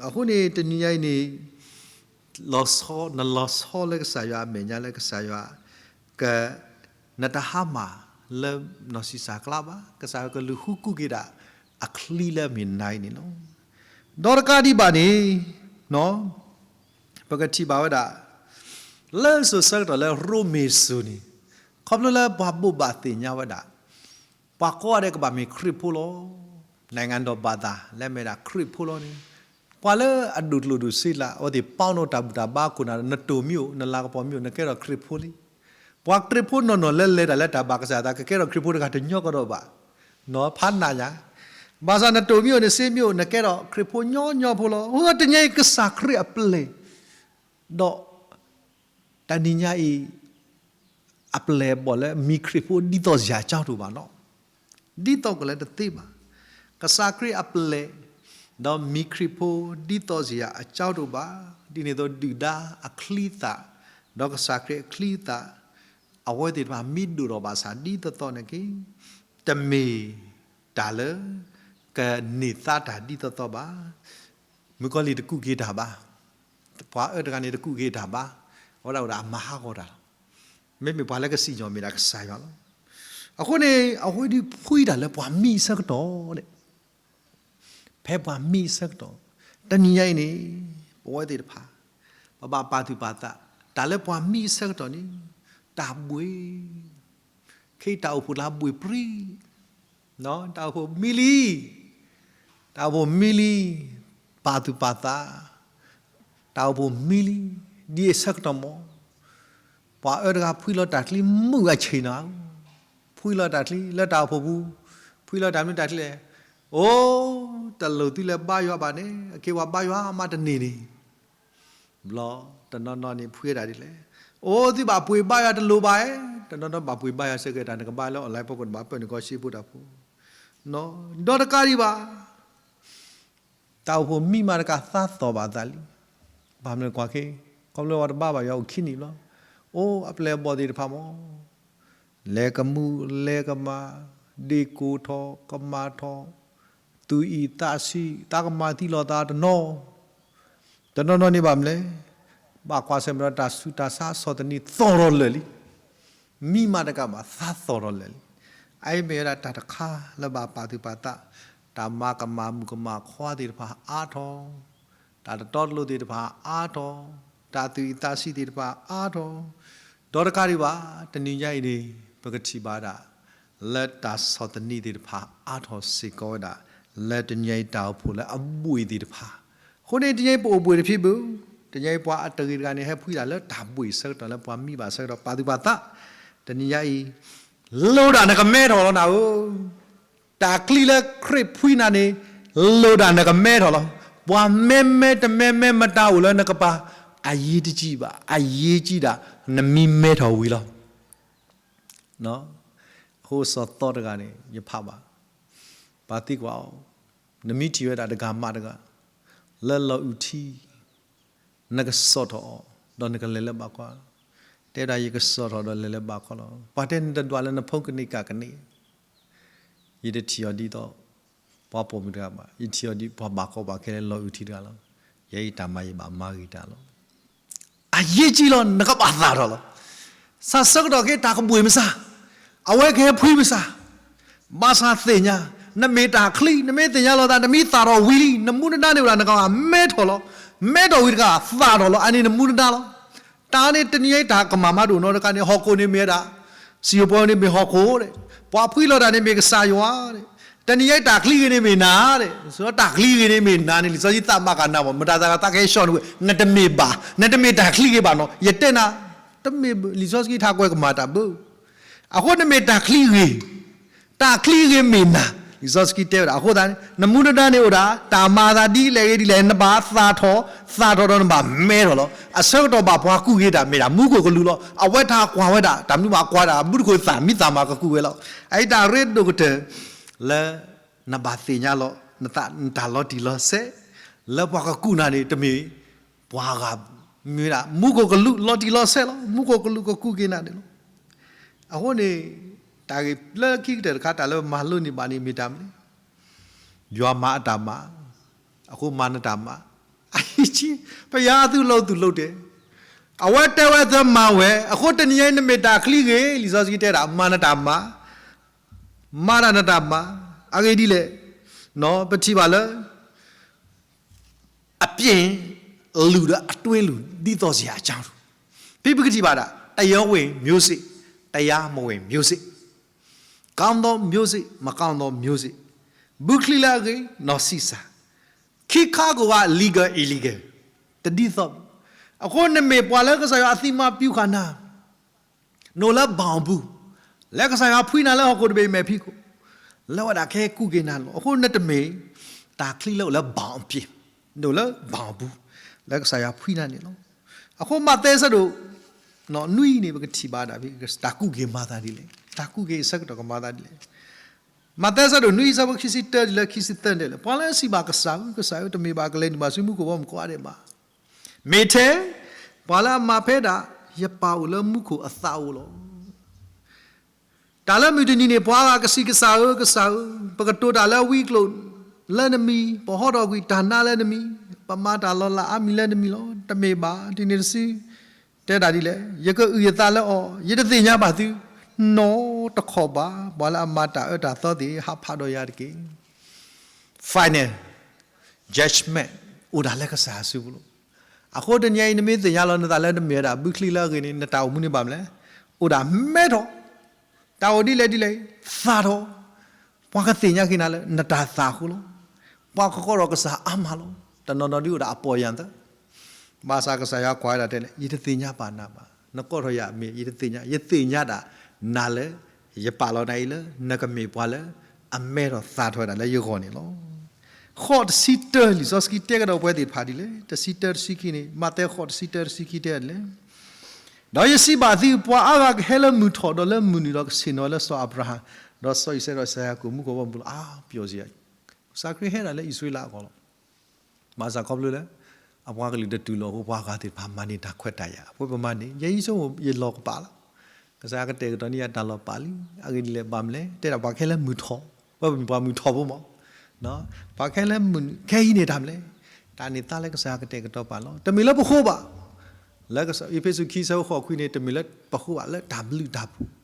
အဃိန့ၣ် တနံၤညါအံၤန့ၣ် လီၤဆီ နလီၤဆီလၢကစၢ်ယွၤအမဲာ်ညါလၢကစၢ်ယွၤ က နတဟါမၢ်လၢနီၢ်ဆံးစၢ်အကျါဘၣ်. ကစၢ်ယွၤကလူၤဃုကူက့ၤဒၣ်အချံလၢအမ့ၢ်နၤအံၤန့ၣ်လီၤ. ဒီးတကးဒံးဘၣ်န့ၣ် ပကထံၣ်ဘၣ်ဝဲဒၣ် လၢစိၤဆၢကတီၢ်လၢရိမ့ၤစိၤန့ၣ် ခီဖျိလၢပှၤဘိးဘၣ်သ့ၣ်ညါဝဲဒၣ် ပှၤကိးဂၤဒဲးကဘၣ်မ့ၢ်ခရံာ်ဖိလီၤ. နိုင်ငံတော်ဘာသာ လၢအမ့ၢ်ဒၣ်ခရံာ်ဖိလီၤန့ၣ် ပှၤလၢအဒိၣ်ကျိၣ်ဒိၣ်စ့လး အဝဲသ့ၣ်ပာ်နီၣ်တၢ်ဘူၣ်တၢ်ဘါခိၣ်နၢ် နတိၢ်မ့ၢ်အိၣ် နလၤကပီၤမ့ၢ်အိၣ် နကဲထီၣ်ခရံာ်ဖိလံ. ပှၤခရံာ်ဖိနီၢ်နီၢ်လၢလဲၤတၢ်လၢတၢ်ဘၣ်ကစၢ်သး ကကဲထီၣ်ခရံာ်ဖိတဂၤတညီကဒီးဘၣ်. နီၢ်ဖးနးယါ ဘၣ်ဆၣ်နတိၢ်မ့ၢ်အိၣ် နစ့မ့ၢ်အိၣ် နကဲထီၣ်ခရံာ်ဖိညီညီဖိလီၤ. အဃိသတးတနံၤညါအံၤ ကစၢ်ခရံာ်အပျဲၢ် ဒီး တနံၤညါအံၤ အပျဲၢ်အဘီၣ်လၢမ့ၢ်ခရံာ်ဖိဒ်သိးစ့ၢ်အကၠီတအိၣ်ဘၣ်နီၤ. ဒ်သိးကလၢတသ့ဘၣ်. ကစၢ်ခရံာ်အပျဲၢ် ဒီးမ့ၢ်ခရံာ်ဖိဒ်သိးစ့ၢ်အကၠီတအိၣ်ဘၣ်. ဒ်န့ၣ်အသိးဒုၣ်ဒါအချံအသၣ် ဒီးကစၢ်ခရံာ်အချံအသၣ် အဝဲသ့ၣ်တဖၣ်မ့ၢ်ဒိၣ်ထီၣ်ဘၣ်ဆၣ်ဒ်သိးသိးန့ၣ်က့ တမ့ၢ်တၢ်လၢ ကန့ၢ်သါတၢ်ဒ်သိးသိးဘၣ်. မုၣ်ကီၤလံၢ်တကူၣ်က့ၤတၢ်ဘၣ်, ပှၤအၢတဂၤန့ၣ်တကူၣ်က့ၤတၢ်ဘၣ်, အဝဲဒၣ်အိၣ်ဒီးအမၤဟးဂီၤတၢ်လီၤ. မ့မ့ၢ်ပှၤလၢကစံၣ်ညီၣ်မ့ၢ်ဒၣ်ကစၢ်ယွၤလီၤ. အဃိန့ၣ် အဝဲဒၣ်ဖှံတၢ်လၢပှၤမံအဆၢကတီၢ်ဒဲး ဖဲပှၤမံအဆၢကတီၢ်, တနံၤညါအံၤန့ၣ် ပဝဲသ့ၣ်တဖၣ် ပဘၣ်ပာ်သူၣ်ပာ်သး တၢ်လၢပှၤမံအဆၢကတီၢ်န့ၣ် တၢ်ဘှံး, ခဲအံၤတၢ်အိၣ်ဖှိၣ်လၢအဘှံးပြံ, တၢ်အိၣ်ဖှိၣ်မံလံ, တၢ်အိၣ်ဖှိၣ်မံလံ, ပာ်သူၣ်ပာ်သး, တၢ်အိၣ်ဖှိၣ်မံလံ, ဒ်အဆၢကတီၢ်မး ပှၤအၢတဂၤဖှံလီၤတၢ်ချံမုၢ်အဆ့ၣ်နီၤ, ဖှံလီၤတၢ်ချံလၢတၢ်အိၣ်ဖှိၣ်ပူၤ, ဖှံလီၤတၢ်မနုၤတၢ်ချံလဲၣ်, အိ တလိၣ်သုလၢဘါယွၤဘၣ်န့ၣ် အက့ၤဝဲဘါယွၤမးတန့ၢ်န့ၣ်, ဘျီ တနီၤနီၤန့ၣ်ဖှံဝဲဒၣ်ဒ်လဲၣ်, အိ သုဘၣ်ပှ့ၤဘါယွၤတလိၣ်ဘၣ်ဧဲ, တနီၤနီၤဘၣ်ပှ့ၤဘါယွၤစ့ၢ်ကီးတၢ်နကဘါလၢ online ဖီခိၣ်န့ၣ် ဘၣ်ပၢနုာ်ကီၢ်စ့ဖိတၢ်ဖိ, ဒီးတကးဒံးဘၣ် တၢ်အိၣ်ဖှိၣ်မံမးတကးသးသီၣ်ဘၣ်သးလံ, ဘၣ်မနုၤကွၢ်က့ၤ, ခီဖျိဝဲတဘါဘၣ်ယွၤအိၣ်ခံနံၣ်ဘျီ, အိ အပျဲၢ်အဘီၣ်သ့ၣ်တဖၣ်မး လဲၤကမူၣ်လဲၤကမၣ်, ဒ့ၣ်ကိၢ်ထီၣ်ကမၣ်ထီၣ်, သူၣ်အံၣ်သးဆံး သးကမၤသံလီၤသးတနီၤ, တနီၤနီၤန့ၣ်ဘၣ်မနုၤလဲၣ်, ဘၣ်ကွၢ်ဆၢၣ်မဲာ်ဒီးတၢ်ဆူးတၢ်ဆါဆီၣ်သနံးသီၣ်ထီၣ်လၢာ်လံ, မံမးတကးဘၣ်သးသီၣ်ထီၣ်လၢာ်လံ, အအံၤမ့ၢ်ဝဲဒၣ်တၢ်တခါလၢဘၣ်ပာ်သူၣ်ပာ်သး, တၢ်မၤကမၣ်မုၣ်ကမၣ်ခွါသ့ၣ်တဖၣ်အါထီၣ်, တၢ်တတီတလိၤသ့ၣ်တဖၣ်အါထီၣ်, တၢ်သူၣ်အံၣ်သးဆံးသ့ၣ်တဖၣ်အါထီၣ်, ဒီးတကးဒံးဘၣ် တနံၤညါအံၤန့ၣ် ပကထံၣ်ဘၣ်ဒၣ် လၢတၢ်ဆီၣ်သနံးသ့ၣ်တဖၣ်အါထီၣ်စ့ၢ်ကီးဝဲဒၣ် လၢတနံၤညါအံၤတၢ်အိၣ်ဖှိၣ်လၢအဘှံးသ့ၣ်တဖၣ်, အဃိန့ၣ် တနံၤညါအံၤပအိၣ်ဘှံးတဖံဘၣ်, တနံၤညါအံၤပှၤအတဂ့ၤတဂၤန့ၣ် ဟဲဖှံတၢ်လၢတၢ်ဘှံးအဆၢကတီၢ်လၢပှၤမံဘၣ်အဆၢကတီၢ် ပာ်သူၣ်ပာ်သး, တနံၤညါအံၤ လိၣ်ဒၣ်နကမဲထီၣ်လီၤနၤဧၢ တၢ်ချံလၢခရံာ်ဖှံနၤန့ၣ် လိၣ်ဒၣ်နကမဲထီၣ်လီၤ. ပှၤမဲမဲတမဲမဲမတၤအိၣ်လၢနကပၤ အရေးတကြီးဘၣ်, အရေးကြီးဒၣ် နမံမဲထီၣ်ဝံၤလီၤ. အဃိစီၤသီတဂၤန့ၣ် ယဖးဘၣ်, ပာ်သံကွၢ်အီၤ, နမ့ၢ်ထံၣ်ဝဲဒၣ်တဂၤမးတဂၤ လၢလီၤအုၣ်ထံ နကစိာ်ထီၣ်အီၤ ဒီးနကလဲၤလၢဘၣ်ခီ, တဲဝဲဒၣ်ယကစိာ်ထီၣ်ဒီးလဲၤလၢဘၣ်ခီလီၤ. ပှၤတဲနတဒွးလၢနဖိကန့ၢ်ကၢ်ကန့ၢ်, ယတထံၣ်အီၤဒ်သိး ပှၤပိာ်မုၣ်တဂၤဘၣ်, ယထံၣ်အီၤဒ်ပှၤဘၣ်ကီဘၣ်ခဲလၢလီၤအုၣ်ထံတဂၤလီၤ. ယဲအံၤတၢ်မၤယဘၣ်မၤဂ့ၤတၢ်လီၤ. အရေးကြီးလီၤ နကဘၣ်သၣ်ထီၣ်လီၤ. ဆၢကတီၢ်ခဲအံၤတၢ်ကဘှံးမစၢ်, အဝဲကဟဲဖှံမစၢ်, ဘၣ်ဆၣ်သ့ၣ်ညါ, နမ့ၢ်တၢ်ချံ နမ့ၢ်သ့ၣ်ညါလီၤသး နမ့ၢ်သၣ်ထီၣ်ဝံၤလံ နမူနဒါန့ၣ်အိၣ်ဒၣ်နကဘၣ်မဲထီၣ်လီၤ. မဲထီၣ်ဝံၤတခါ သၣ်ထီၣ်လီၤ အန့ၣ်နမူနဒါလီၤ. တၢ်န့ၣ်တနံၤညါအံၤတၢ်ကမၣ်မၤဒိၣ်နီတခါန့ၣ် ဟီၣ်ခိၣ်န့ၣ်မ့ၢ်ဝဲဒၣ်, စံၣ်ဧိၤပှဲၤဧိၤန့ၣ်မ့ၢ်ဟီၣ်ခိၣ်ဒီး, ပှၤဖှံလီၤတၢ်န့ၣ်မ့ၢ်ကစၢ်ယွၤဒီး, တနံၤညါအံၤတၢ်ချံဂ့ၤန့ၣ်မ့ၢ်နၤဒီး, တၢ်ချံဂ့ၤန့ၣ်မ့ၢ်နၤန့ၣ် လံာ်စီဆှံသးမၤကနၣ်မး မတၤသးသးကဟဲဆှီန့ၣ်ဝဲ နတမ့ၢ်ဘၣ်, နတမ့ၢ်တၢ်ချံဂ့ၤဘၣ်နီၤ ယတဲနၤ, တမ့ၢ်လံာ်စီဆှံထးကွဲးကမၤတၢ်ဘၣ်. အဃိနမ့ၢ်တၢ်ချံဂ့ၤ, တၢ်ချံဂ့ၤမ့ၢ်နၤ, လံာ်စီဆှံတဲဝဲဒၣ်. အဃိသတးန့ၣ် နမူနဒါန့ၣ်အိၣ်ဒၣ် တၢ်မၤအသးဒ်လဲၣ်ဂ့ၤဒ်လဲၣ် နဘၣ်သၣ်ထီၣ်, သၣ်ထီၣ်ဒီးနဘၣ်မဲထီၣ်လီၤ. အဆၢကတီၢ်ဘၣ်ပှၤကူၣ်က့ၤတၢ် မ့ၢ်ဒၣ်မူခိၣ်ကလူးလီၤ. အဝဲတၢ်ကွၢ်ဝဲဒၣ် တၢ်မနုၤမးကွၢ်ဒၣ် မူတခိၣ်သၣ်မံသးမၤကကူၣ်ဝဲလီၤ. အအံၤတၢ်ရ့ဒိၣ်ကတၢၢ် လၢ နဘၣ်သ့ၣ်ညါလီၤ နတၢ်လီၤတံၢ်လီၤဆဲး လၢပှၤကကူၣ်နၤန့ၣ် တမ့ၢ်ပှၤဂၤ, မ့ၢ်ဝဲဒၣ် မူခိၣ်ကလူးလီၤတံၢ်လီၤဆဲးလီၤ. မူခိၣ်ကလူးကကူၣ်က့ၤနၤန့ၣ်လီၤ. အဃိန့ၣ် တၢ်ဂ့ၢ်လၢခံကတၢၢ်တခါ တၢ်လၢပမၤလိန့ၢ်ဘၣ်န့ၣ်မ့ၢ်တၢ်မနုၤလဲၣ်. ယွၤမၤအတၢ်မၤ, အဃိမၤနတၢ်မၤ, အယံာ်ကံ ပယါသုးလိာ်သူၣ်လိာ်တဲာ်, အဝဲတဲဝဲသၢမၤဝဲ, အဃိတနံၤညါအံၤနမ့ၢ်တၢ်ချံဂ့ၤ လံာ်စီဆှံတဲဒၣ် မၤနတၢ်မၤ မၤတၢ်နတၢ်မၤ, အဂ့ၢ်ဒ်လဲၣ်, ပထံၣ်ဘၣ်လၢ အပြင်လူဒီးအတွင်းလူ ဒ်သိးစရာအကြောင်း ဖဲပကထံၣ်ဘၣ်ဒၣ် တရားဝင်မျိုးစေ့ တရားမဝင်မျိုးစေ့ ကောင်းသောမျိုးစေ့ မကောင်းသောမျိုးစေ့ ဘုချံလၢအဂ့ၤ နီၢ်ဆံးစၢ် ခံခါကိးဂၤ legal illegal တဒ်သိးဘၣ်. အဃိနမ့ၢ်ပှၤလၢကစၢ်ယွၤအသံမၤပျူၤဃာ်နၤ နအိၣ်လၢ bound ပူၤ, လၢကစၢ်ယွၤဖှံနၤလၢဟီၣ်ခိၣ်တဘ့ၣ်အမဲာ်ဖံးခိၣ်, လၢဝဲဒၣ်ကဟဲကူၣ်က့ၤနၤလီၤ. အဃိနတမ့ၢ် တၢ်ချံလၢအိၣ်လၢ bound အပြင်, နအိၣ်လၢ bound ပူၤ, လၢကစၢ်ယွၤဖှံနၤန့ၣ်လီၤ. အဃိမးသဲဆၢဒိၣ် နွံန့ၣ် ပကထံၣ်ဘၣ်ဒၣ် တၢ်ကူၣ်က့ၤမၤသးဒ်လဲၣ်, တၢ်ကူၣ်က့ၤအဆၢကတီၢ်ကမၤသးဒ်လဲၣ်. မးသဲဆၢဒိၣ်နွံ ဆၢဖိခံဆံတၢတုၤလၢခံဆံသၢန့ၣ်လီၤ. ပှၤလၢအစံးဘၣ်ကစၢ်ဧၢ, ကစၢ်ဧၢ, တမ့ၢ်ဘၣ်ကလဲၤနုာ်ဘၣ်ဆူမူခိၣ်ဘီမုၢ်ကိးဂၤဒဲးဘၣ် မ့ၢ်ထဲ ပှၤလၢအမၤဖဲဒၣ် ယပၢ်အိၣ်လၢမူခိၣ်အသးအိၣ်လီၤ. တၢ်လၢမုၢ်တနံၤန့ၣ် ပှၤဂၤကစံးကစၢ်ဧၢ, ကစၢ်ဧၢ, ပကတိၤတၢ်လၢဝံကျိာ်လၢနမံၤ, ပဟီထီၣ်ကွံာ်တၢ်နါလၢနမံၤ ပမၤတၢ်လီၤလးအါမံၤလၢတမံၤလီၤ. တမ့ၢ်ဘၣ်, တုၤန့ၣ်တစု တဲဒၣ်ဒ်လဲၣ်, ယကအုၣ်ယသးလၢအီၤ, ယတသ့ၣ်ညါဘၣ်သု နီတခီၣ်ဘၣ်. ပှၤလၢအမၤတၢ်အၢတၢ်သီသ့ၣ် ဟးဖးဒီးယၤတက့ၢ်. Final judgment အိၣ်ဒၣ်လၢကစၢ်အစုပူၤလီၤ. အဃိတနံၤအံၤ နမ့ၢ်သ့ၣ်ညါလီၤနသးလၢနမ့ၢ်ဝဲဒၣ်ဘုချံလၢအဂ့ၤန့ၣ် နတၢ်အိၣ်မူန့ၣ်ဘၣ်မနုၤလဲၣ်, အိၣ်ဒၣ်မဲထီၣ်, တၢ်အိၣ်ဒ်လဲၣ်ဒ်လဲၣ်, သၣ်ထီၣ်, ပှၤကသ့ၣ်ညါက့ၤနၤလၢနတၢ်သၣ်အဃိလီၤ. ပှၤကကိးထီၣ်ကစၢ်အါမးလီၤ. တနီၤနီၤဒ်အိၣ်ဒၣ်အပီၢ်ယၢ်သၢ ဘၣ်ဆၣ်ကစၢ်ယွၤကွၢ်ဝဲဒၣ်တဲလဲၣ်, ယတသ့ၣ်ညါဘၣ်နၤဘၣ်. နကိးထီၣ်ယၤအမံၤ ယတသ့ၣ်ညါ, ယသ့ၣ်ညါဒၣ်နၤလၢ ယပာ်လီၤနၤအံၤလၢ နကမ့ၢ်ပှၤလၢ အမဲထီၣ်သၣ်ထီၣ်ဝဲဒၣ်လၢယဂီၢ်န့ၣ်လီၤ. ဃိးတဆံတၢ လံာ်စီဆှံတဲကဒီးပဝဲသ့ၣ်တဖၣ်ဒ်လဲၣ်, တဆံတၢတဆံခံန့ၣ်, မးသဲဃိးတဆံတၢတဆံခံတဲဒ်လဲၣ်, ဒီးယစံးဘၣ်သု, ပှၤအါဂၤကဟဲလၢမုၢ်ထီၣ်, ဒီးလၢမုၢ်နုာ်ဒီးကဆ့ၣ်နီၤလၢစီၤအၤဘြၤဟၣ်, ဒီးစီၤအံၤစဲး, ဒီးစီၤယၤကိာ်မူခိၣ်ဘီမုၢ်လီၤ. အါပျီၣ်စံး, ကစၢ်ခရံာ်ဟဲဒၣ်လၢအံၣ်စရ့လးအဂီၢ်လီၤ. ဘၣ်ဆၣ်ခီဖျိလၢ အပှၤကလုာ်တတူၢ်လိာ်အဃိ ပှၤဂၤသ့ၣ်တဖၣ်မၤန့ၢ်တၢ်ခွဲးတၢ်ယာ်, အဃိပမၤန့ၢ်, ယဲယဆိကမိၣ်ယလီၢ်ကပာ်လီၤ. ကစၢ်ယွၤကတဲာ်ကတီၤန့ၢ်ယၤတၢ်လီၤပာ်လံ. အဂ့ၢ်ဒ်လဲၣ်ဘၣ်မနုၤလဲၣ်, တဲဒၣ်ပှၤကဟဲလၢမုၢ်ထီၣ်, ပမ့ၢ်ပှၤမုၢ်ထီၣ်ဖိမး, ပှၤကဟဲလၢမုၢ်နုာ်, ခဲအံၤန့ၣ်တၢ်မနုၤလဲၣ်, တၢ်န့ၣ်သါလၢကစၢ်ယွၤကတဲာ်ကတီၤပာ်လီၤ. တမ့ၢ်လၢပဃိဘၣ်, လၢအ့းဖ့းစူးခံဆၢဃိးခွံန့ၣ် တမ့ၢ်လၢပဃိဘၣ်, လၢတၢ်ဘျုးတၢ်ဖှိၣ်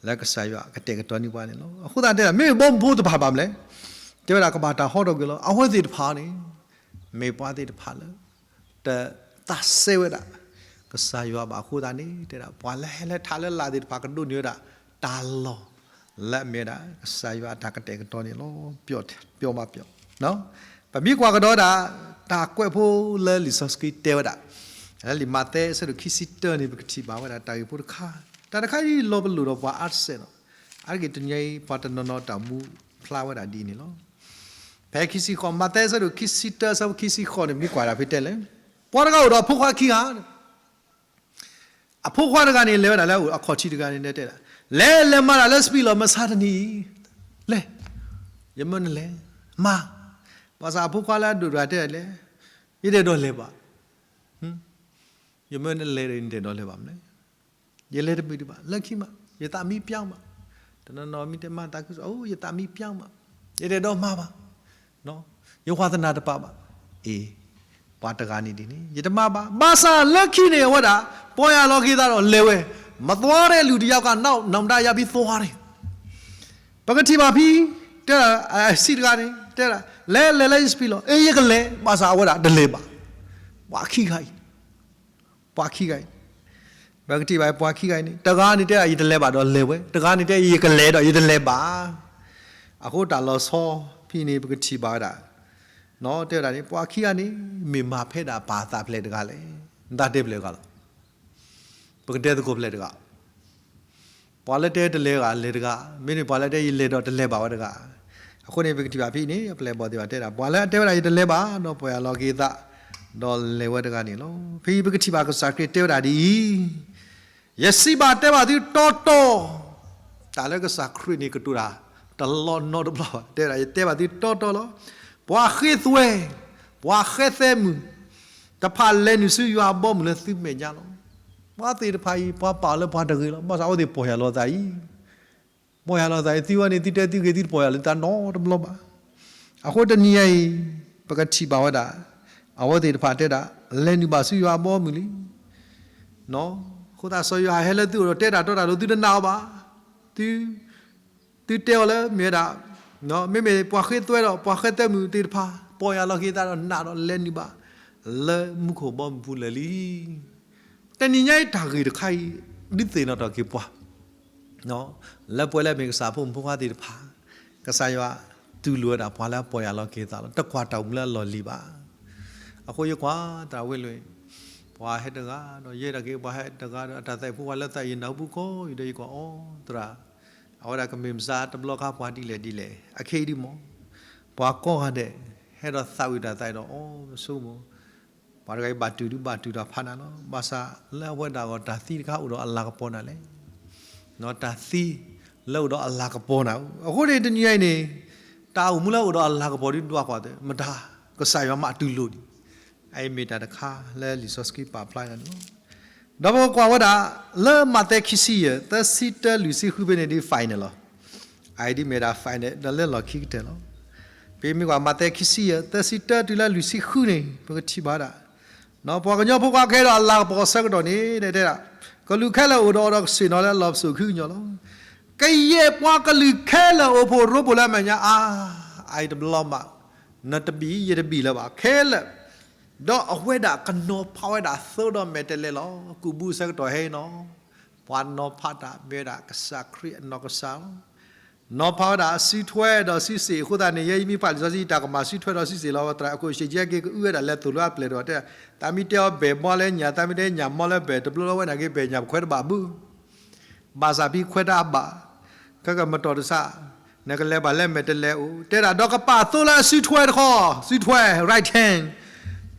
လၢကစၢ်ယွၤကတဲာ်ကတီၤန့ၢ်ပှၤန့ၣ်လီၤ. အဃိသတးတဲဒၣ် မ့မ့ၢ်ဘီမုၢ်ဖိတဖၣ်ဘၣ်မနုၤလဲၣ်, တဲဝဲဒၣ်ကဘၣ်တၢ်ဟီထီၣ်ကွံာ်လီၤ. အဝဲသ့ၣ်တဖၣ်န့ၣ် မ့ၢ်ပှၤသ့ၣ်တဖၣ်လၢ တသးစဲဝဲဒၣ် ကစၢ်ယွၤဘၣ်အဃိသတးန့ၣ် တဲဒၣ် ပှၤလၢဟဲလၢထးလၢလာ်သ့ၣ်တဖၣ် ကဒိးန့ၢ်ဝဲဒၣ် တၢ်လီၢ် လၢအမ့ၢ်ဝဲဒၣ် ကစၢ်ယွၤအတၢ်ကတဲာ်ကတီၤန့ၣ်လီၤ. ပျီမးပျီ, ပမ့ၢ်ကွၢ်ကဒီးဝဲဒၣ် တၢ်ကွဲးဖိလၢလံာ်စီဆှံတဲဝဲဒၣ် လၢလံာ်မးသဲအဆၢဒိၣ်ခံဆံတၢန့ၣ် ပကထံၣ်ဘၣ်ဝဲဒၣ်တၢ်ဂ့ၢ်ဖိတခါ, တၢ်တခါအံၤလီၤပလိာ်ဒီးပှၤအါတစဲးလီၤ. အါတက့ၢ်တနံၤအံၤ ပှၤတနီၤနီၤတၢ်မူဖျါဝဲဒၣ်ဒ်အံၤန့ၣ်လီၤ. ဖဲခံဆံဃိး, မးသဲအဆၢဒိၣ်ခံဆံတၢအဆၢဖိခံဆံဃိးန့ၣ် မ့ၢ်ကွၢ်ဒၣ်ဖဲတဲလဲၣ်, ပှၤတဂၤအိၣ်ဒီးအဖိခွါခံဂၤ အဖိခွါတဂၤန့ၣ် လဲၤဝဲဒၣ်လၢအအိၣ်အခီၣ်ထံးတဂၤန့ၣ် တဲဒၣ်, လဲၤလဲၤမၤတၢ်လၢစပံးလီၢ်မဆါတနံၤအံၤ, လဲၤ, ယမၢနလဲၤ, မၤ, ဘၣ်ဆၣ်အဖိခွါလၢအဒိၣ်တဂၤတဲဒၣ်လဲၣ်, ယတအဲၣ်ဒိးလဲၤဘၣ်, ယမၢနလဲၤဒီးယတအဲၣ်ဒိးလဲၤဘၣ်မနုၤလဲၣ်, ယလဲၤတမုာ်ဒံးဘၣ်, လၢခံမး, ယသးမံပၠါမး, တနီၤနီၤမ့ၢ်တဲမၤသးခုကစီၣ်, အိ ယသးမံပၠါမး, ယတအဲၣ်ဒိးမၤဘၣ် ယဝါသနာတပာ်ဘၣ်. အ့, ပှၤတဂၤန့ၣ်ဒ်န့ၣ် ယတမၤဘၣ်. ဘၣ်ဆၣ်လၢခံန့ၣ် အဝဲဒၣ် ပီၢ်ယၢ်လီၤက့ၤသးဒီးလဲၤဝဲ, မသွားတဲ့လူတစ်ယောက်က နောက်နောင်တရပြီးသွားတယ်. ပကထံၣ်ဘၣ်ဖဲ တဲဒၣ် အဆံးတဂၤန့ၣ် တဲဒၣ် လဲၤလဲၤလၢယစပံးလီၢ်, အ့ ယကလဲၤ, ဘၣ်ဆၣ်အဝဲဒၣ်တလဲၤဘၣ်. ပှၤခံဂၤအံၤ ပှၤခံဂၤအံၤ ပကထံၣ်ဘၣ်ပှၤခံဂၤအံၤန့ၣ် တဂၤန့ၣ်တဲဒၣ် ယတလဲၤဘၣ်ဒီးလဲၤဝဲ, တဂၤန့ၣ်တဲ ယကလဲၤဒီးယတလဲၤဘၣ်. အဃိတၢ်လီၤဆီဖဲန့ၣ် ပကထံၣ်ဘၣ်ဝဲဒၣ် တဲဝဲဒၣ်န့ၣ် ပှၤခံဂၤန့ၣ် မ့ၢ်မၤဖဲဒၣ်ပၢ်သးဖျဲၣ်တဂၤလဲၣ်, နတၢ်တဲဖျဲၣ်တဂၤလီၤ. ပကတဲသကိးဖျဲၣ်တဂၤ ပှၤလၢတဲတလဲၤဂၤလဲၤတဂၤ, မ့မ့ၢ်ပှၤလၢတဲ ယလဲၤဒီးတလဲၤဘၣ်ဝဲတဂၤ. အဃိန့ၣ် ပကထံၣ်ဘၣ်ဖဲအံၤန့ၣ် အပျဲၢ်အဘီၣ်သ့ၣ်တဖၣ်တဲဒၣ် ပှၤလၢအတဲဝဲဒၣ် ယတလဲၤဘၣ် ဒီးပီၢ်ယၢ်လီၤက့ၤသး ဒီးလဲၤဝဲတဂၤန့ၣ်လီၤ. ဖဲအံၤပကထံၣ်ဘၣ်ကစၢ်ခရံာ်တဲဝဲဒၣ်ဒ်အံၤ, ယစံးဘၣ်တဲဘၣ်သုတီတီ, တၢ်လၢကစၢ်ခရံာ်န့ၣ်ကတိၤတၢ် တလီၢ်နီတဘျီဘၣ်, တဲဝဲဒၣ် ယတဲဘၣ်သုတီတီလီၤ. ပှၤဃ့သွဲ, ပှၤဃဲသဲမုၣ်တဖၣ်လဲၤနုာ်ဆူယွၤအဘီအမုၢ်လၢသုမဲာ်ညါလီၤ. ပှၤသ့ၣ်တဖၣ်အံၤ ပှၤပာ်အီၤလၢပှၤတဂ့ၤလီၤ. ဘၣ်ဆၣ်အဝဲသ့ၣ်ပီၢ်ယၢ်လီၤသးအံၤ, ပီၢ်ယၢ်လီၤသးအံၤ သုဝဲန့ၣ် သုတဲသုဂ့ၤသုတပီၢ်ယၢ်လီၤသးနီတဘျီဘၣ်. အဃိတနံၤအံၤ ပကထံၣ်ဘၣ်ဝဲဒၣ် အဝဲသ့ၣ်တဖၣ်တဲဒၣ် လဲၤနုာ်ဘၣ်ဆူယွၤအဘီအမုၢ်လံ. အဃိသတးစီၤယိၤဟၣ်ဟဲလၢသုအိၣ်ဒီးတဲတၢ်တီတၢ်လိၤ သုတနာ်အီၤဘၣ်. သု သုတဲအီၤလၢမ့ၢ်ဝဲဒၣ် မ့မ့ၢ်ပှၤဃ့သွဲဒီးပှၤဃဲသဲမုၣ်သ့ၣ်တဖၣ် ပီၢ်ယၢ်လီၤက့ၤသးဒီးနာ်ဒီး လဲၤနုာ်ဘၣ်လၢမူခိၣ်ဘီမုၢ်ပူၤလၢာ်လံ. တနံၤညါအံၤတၢ်ဂ့ၢ်တခါအံၤ ဒုးသ့ၣ်နီၣ်ထီၣ်က့ၤပှၤ လၢပဝဲလၢအမ့ၢ်ကစၢ်ဖိမုၣ်ဖိခွါသ့ၣ်တဖၣ် ကစၢ်ယွၤတူၢ်လိာ်ဝဲဒၣ်ပှၤလၢအပီၢ်ယၢ်လီၤက့ၤသးလီၤ. တကွၢ်တၢ်အိၣ်မူလၢအလီၢ်လံၤဘၣ်. အဃိယကွၢ်တၢ်ဝဲလၢ ပှၤဟဲတဂၤဒီး ယဲဒၣ်က့ၤ ပှၤဟဲတဂၤဒီး အတၢ်သးဖိခွါလၢသးယံာ်နၢ်ဟူပူၤကိးအံၤဒီး ယကွၢ်အီၤသရၣ် အဝဲဒၣ်ကမ့ၢ်မစါတဘျီခါ ပှၤဒ်လဲၣ်ဒ်လဲၣ် အခဲအံၤဒ်မး ပှၤကိးဂၤဒဲး ဟဲဒီးသးဝံၣ်တၢ်သးအံၤဒီး အီ ပဆိကမိၣ် ပှၤတဂၤအံၤဘၣ်တူၢ်ဒုးဘၣ်တူၢ်တၢ်ဖးနၤလီၤ. ဘၣ်ဆၣ်လၢအဝဲဒၣ်အဂီၢ် တၢ်သံတခါအိၣ်ဒီးအလၤကပီၤနၤလဲၣ်. တၢ်သံလၢအိၣ်ဒီးအလၤကပီၤနၤ အဃိန့ၣ် တနံၤအံၤန့ၣ် တၢ်အိၣ်မူလၢအိၣ်ဒီးအလၤကပီၤဒုးဒွးကွၢ်သ့ မတၤ ကစၢ်ယွၤမးတူၢ်လိာ်ဒံး. အအံၤမ့ၢ်တၢ်တခါလၢလံာ်စီဆှံပာ်ဖျါနၤန့ၣ်လီၤ. ဒီးပကွၢ်ဝဲဒၣ် လၢမးသဲခံဆံယဲၢ် သၢဆံတၢ လွံၢ်ဆံဃုဖဲန့ၣ်ဒ် final လီၤ. အအံၤဒ်မ့ၢ်ဒၣ် final ဒီးလၢလီၢ်ခံကတၢၢ်လီၤ. ဖဲ မ့ၢ်ကွၢ်မးသဲခံဆံယဲၢ် သၢဆံတၢတုၤလၢလွံၢ်ဆံဃုန့ၣ် ပကထံၣ်ဘၣ်ဒၣ် ပှၤကညီဖိခွါကဟဲဒီးအလၤကပီၤအဆၢကတီၢ်န့ၣ် တဲဒၣ် ကလူးခဲလၢာ်အိၣ်ဒီးအီၤဒီးကဆ့ၣ်နီၤလၢအလီၢ်ပစိာ်ခုကညီလီၤ. ကယဲၢ်ပှၤကလုာ်ခဲလၢာ်အိၣ်ဖှိၣ်ရိဖှိၣ်လၢအမဲာ်ညါအါ, အအံၤတဘျီမး, နတဘံၣ်ယတဘံၣ်လၢၤဘၣ် ခဲလၢာ်, ဒီးအဝဲဒၣ်ကနီၤဖးဝဲဒၣ်သိဒီးမဲာ်တဲးလဲးလီၤ. ကူးဘုအဆၢကတီၢ်ဟဲအံၤနီၤ, ပှၤနီၤဖးတၢ်မ့ၢ်ဝဲဒၣ်ကစၢ်ခရံာ်အနီၢ်ကစၢ်လီၤ. နီၤဖးဝဲဒၣ်စုထွဲဒီးစုစ့ၣ်အဃိသတးန့ၣ် ယဲယမ့ၢ်ပာ်လံာ်စီဆှံ တၢ်ကမၤစုထွဲဒီးစုစ့ၣ်လီၤ. သရၣ်အခိၣ်ရှ့ၣ်ကဲက့ၤကအုဝဲဒၣ်လဲၤသိၣ်လိအပျဲၢ်ဒီးတဲ, သးမ့ၢ်တဲအီၤဘဲၣ်မီလၢညၣ်, သးမ့ၢ်တဲညၣ်မီလၢဘဲၣ်, တဘျီလၢဝဲန့ၣ်က့ၤဘဲၣ်ညၣ်ပခွဲးတဘၣ်ဘု, ဘၣ်ဆၣ်ဖဲခွဲးတၢ်ဘၣ်, ခဲကမတီၢ်တဆၣ်, နကလဲၤဘၣ်လၢမဲာ်တဲးလဲးအိၣ်, တဲဒၣ်ဒီးကပာ်သိလၢစုထွဲတခီ, စုထွဲ right hand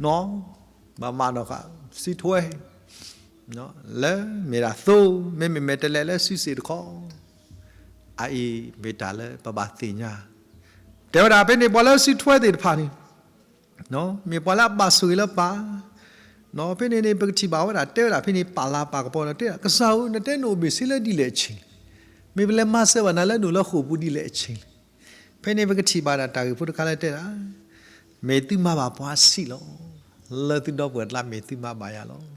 နီၤ, ဘၣ်မၤနီၣ်ဃာ်, စုထွဲ လၢမ့ၢ်ဒၣ်သိ, မ့မ့ၢ်မဲာ်တဲးလဲးလၢစုစ့ၣ်တခီ, အအံၤမ့ၢ်တၢ်လၢပဘၣ်သ့ၣ်ညါ, တဲဝဲဒၣ်ဖဲန့ၣ်ပှၤလၢစုထွဲသ့ၣ်တဖၣ်န့ၣ်, မ့ၢ်ပှၤလၢအဘၣ်ဆိၣ်ဂ့ၤလၢပၢ်, ဖဲန့ၣ်န့ၣ် ပကထံၣ်ဘၣ်ဝဲဒၣ် တဲဝဲဒၣ်ဖဲန့ၣ် ပာ်လၤပာ်ကပီၤဒီးတဲဒၣ် ကစၢ်ဧၢ နတဲနအိၣ်ဘ့ၣ်ဆ့လၢဒ်လဲၣ်အဆ့ၣ်, မ့ၢ်ပလဲၤမၤစၢၤဘၣ်နၤလၢနအိၣ်လၢဃိာ်ပူၤဒ်လဲၣ်အဆ့ၣ်လဲၣ်. ဖဲန့ၣ်ပကထံၣ်ဘၣ်ဒၣ်တၢ်ဂ့ၢ်ဖိတခါလၢတဲဒၣ် မ့ၢ်သုမၤဘၣ်ပှၤအဆံးလီၤ. လၢသုဒီပုၢ်ဝဲၢ်အကျါမ့ၢ်သုမၤဘၣ်ယၤလီၤ.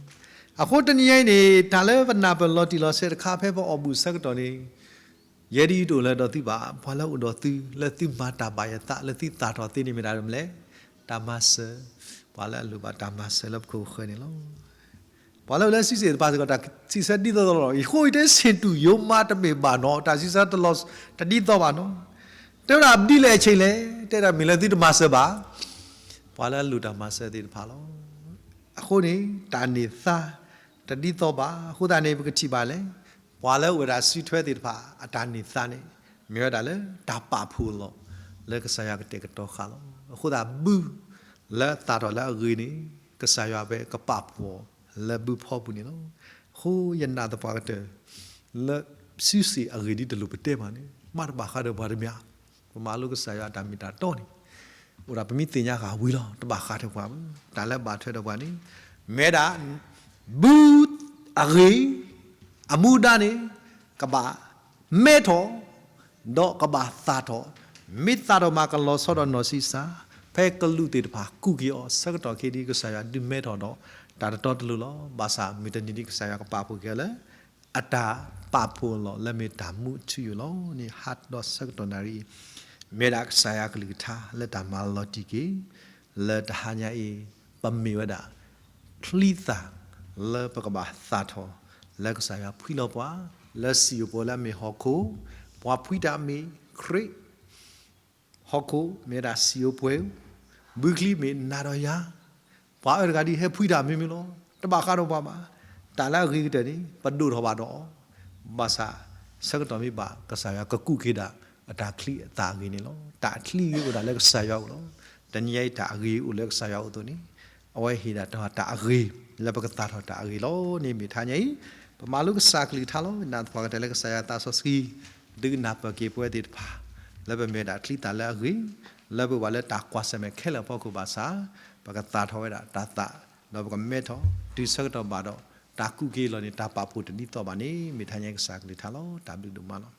အဃိတနံၤအံၤန့ၣ် တၢ်လၢပနၢ်ပၢၢ်လီၤတံၢ်လီၤဆဲးတခါဖဲပအီၣ်ဘူၣ်ဆၢကတီၢ်န့ၣ်, ယဲဒၣ်အံၤတအိၣ်လၢၤဒီးသုဘၣ်, ပှၤလၢအိၣ်ဒီးသု လၢသုမၤတၢ်ဘၣ်ယသး လၢသုသၣ်ထီၣ်သ့န့ၣ်မ့ၢ်ဒၣ်မနုၤလဲၣ်, တၢ်မၤစၢၤ, ပှၤလၢအလိၣ်ဘၣ်တၢ်မၤစၢၤလၢပခိၣ်ပဃၢၤန့ၣ်လီၤ. ပှၤလၢအိၣ်လၢစုစ့ၣ်တဖၣ်စ့ၢ်ကီး တၢ်စံးဆၢဒ်သိးသိးလီၤ. ယဃိယတဲ ဆ့ၣ်တူၢ်ယိၤမးတမ့ၢ်ဘၣ်နီၤ, တၢ်စံးဆၢတလီၤတဒ်သိးဘၣ်နီၤ. တဲဝဲဒၣ်ဒ်လဲၣ်အဆ့ၣ်လဲၣ်, တဲဒၣ်မ့ၢ်လၢသုတမၤစၢၤဘၣ် ပှၤလၢအလိၣ်တၢ်မၤစၢၤသ့ၣ်တဖၣ်လီၤ. အဃိန့ၣ် တၢ်န့ၢ်သါတဒ်သိးဘၣ်. အဃိသတးန့ၣ် ပကထံၣ်ဘၣ်လဲၣ်, ပှၤလၢအိၣ်ဝဲဒၣ်စုထွဲသ့ၣ်တဖၣ် အတၢ်န့ၢ်သါန့ၣ် မ့ၢ်ဝဲဒၣ်လၢတၢ်ပာ်ဖှိၣ်အလီၢ် လၢကစၢ်ယွၤကတဲာ်ကတီၤဃာ်လီၤ. အဃိသတးဘု လၢအသၣ်ထီၣ်လၢအဂ့ၤန့ၣ် ကစၢ်ယွၤဖဲကပာ်ဖှိၣ်လၢဘုဖီပူၤန့ၣ်လီၤ. အဃိယနာ်သပှၢ်ကတၢၢ် လၢစုစ့ၣ်အဂ့ၢ်ဒ်တလိၣ်ပတဲမးန့ၣ် မ့ၢ်တဘၣ်ဃးဒီးပှၤတမံၤဧါ. ပမၤလိကစၢ်ယွၤအတၢ်မ့ၢ်တၢ်တီန့ၣ် အိၣ်ဒၣ်ပမ့ၢ်သ့ၣ်ညါဃာ်ဝံၤလီၤ, တဘၣ်ဃးဒီးပှၤဘၣ်. တၢ်လၢဘၣ်ထွဲဒီးပှၤန့ၣ် မ့ၢ်ဝဲဒၣ် ဘုအဂ့ၢ် အမူဒါန့ၣ် ကဘၣ်မဲထီၣ် ဒီးကဘၣ်သၣ်ထီၣ်, မ့ၢ်သၣ်ထီၣ်မးကလီၤဆီဒီးနီၢ်ဆံးစၢ်, ဖဲကလူးသ့ၣ်တဖၣ်ကူးက့ၤအီၤဆၢကတီၢ်ခဲအံၤဒ်ကစၢ်ယွၤဒုးမဲထီၣ်ဒီး တၢ်တတီတလိၤလီၤ. ဘၣ်ဆၣ်မုၢ်တနံၤဒ်ကစၢ်ယွၤကပာ်ဖှိၣ်က့ၤအီၤလၢ အတၢ်ပာ်ဖှိၣ်အလီၢ်လၢမ့ၢ်တၢ်မူအထူအယိာ်လီၤန့ၣ် ဟးဒီးဆၢကတီၢ်နၣ်ရံၣ်အံၤ မ့ၢ်ဝဲဒၣ်ကစၢ်ယွၤကလုၢ်ကထါလၢတၢ်မၤလီၤတံၢ်က့ၤ လၢတဟါညါအံၤ ပမ့ၢ်ဝဲဒၣ် ချံသၣ်လၢပကဘၣ်သၣ်ထီၣ် လၢကစၢ်ယွၤဖှံလီၤပှၤ လၢစံာ်အိၣ်ပှဲၤလၢအမ့ၢ်ဟီၣ်ခိၣ်, ပှၤဖှံတၢ်မ့ၢ်ခရံာ်, ဟီၣ်ခိၣ်မ့ၢ်ဝဲဒၣ်စံာ်အိၣ်ပှဲၤ, ဘုချံမ့ၢ်နၤဒီးယၤ, ပှၤအၢတဂၤဒ်ဟဲဖှံတၢ်မ့ၢ်မ့ၢ်လီၤ. တဘၣ်ဃးဒီးပှၤဘၣ်. တၢ်လၢအဂ့ၤကတၢၢ်န့ၣ် ပဒိၣ်ထီၣ်ဘၣ်ဒီးအီၤ, ဘၣ်ဆၣ် ဆၢကတီၢ်မ့ၢ်ဘၣ် ကစၢ်ယွၤကကူးက့ၤဒၣ် အတၢ်ချံအသၣ်အဂ့ၤန့ၣ်လီၤ. တၢ်ချံဂ့ၤအိၣ်ဒၣ်လၢကစၢ်ယွၤအအိၣ်လီၤ. တနံၤအံၤတၢ်အဂ့ၤအိၣ်လၢကစၢ်ယွၤအအိၣ်အသိးန့ၣ် အဝဲဟ့ၣ်ဒၣ်တၢ်တၢ်အဂ့ၤ လၢပကသၣ်ထီၣ်တၢ်အဂ့ၤလီၤန့ၣ် မ့ၢ်တဟါညါအံၤ ပမၤလိကစၢ်ကလုၢ်ကထါလီၤ. နာ်သပှၢ်ကတၢၢ်လၢကစၢ်ယွၤသးစီဆှံ ဒုးနၢ်ပၢၢ်က့ၤပဝဲသ့ၣ်တဖၣ် လၢပမ့ၢ်ဝဲဒၣ်ချံသၣ်လၢအဂ့ၤ, လၢပဝဲလၢတၢ်ကွၢ်ဆၢၣ်မဲာ်ခဲလၢာ်အဖီခိၣ်ဘၣ်ဆၣ် ပကသၣ်ထီၣ်ဝဲဒၣ်တၢ်သၣ် ဒီးပကမဲထီၣ် တုၤဆၢကတီၢ်ဘၣ်ဒီး တၢ်ကူးက့ၤအလီၢ်န့ၣ် တၢ်ပာ်ဖှိၣ်တဒ်သိးဘၣ်န့ၣ် မ့ၢ်တဟါညါအံၤကစၢ်ကလုၢ်ကထါလီၤ. တၢ်ဘျုးဒိၣ်မးလီၤ.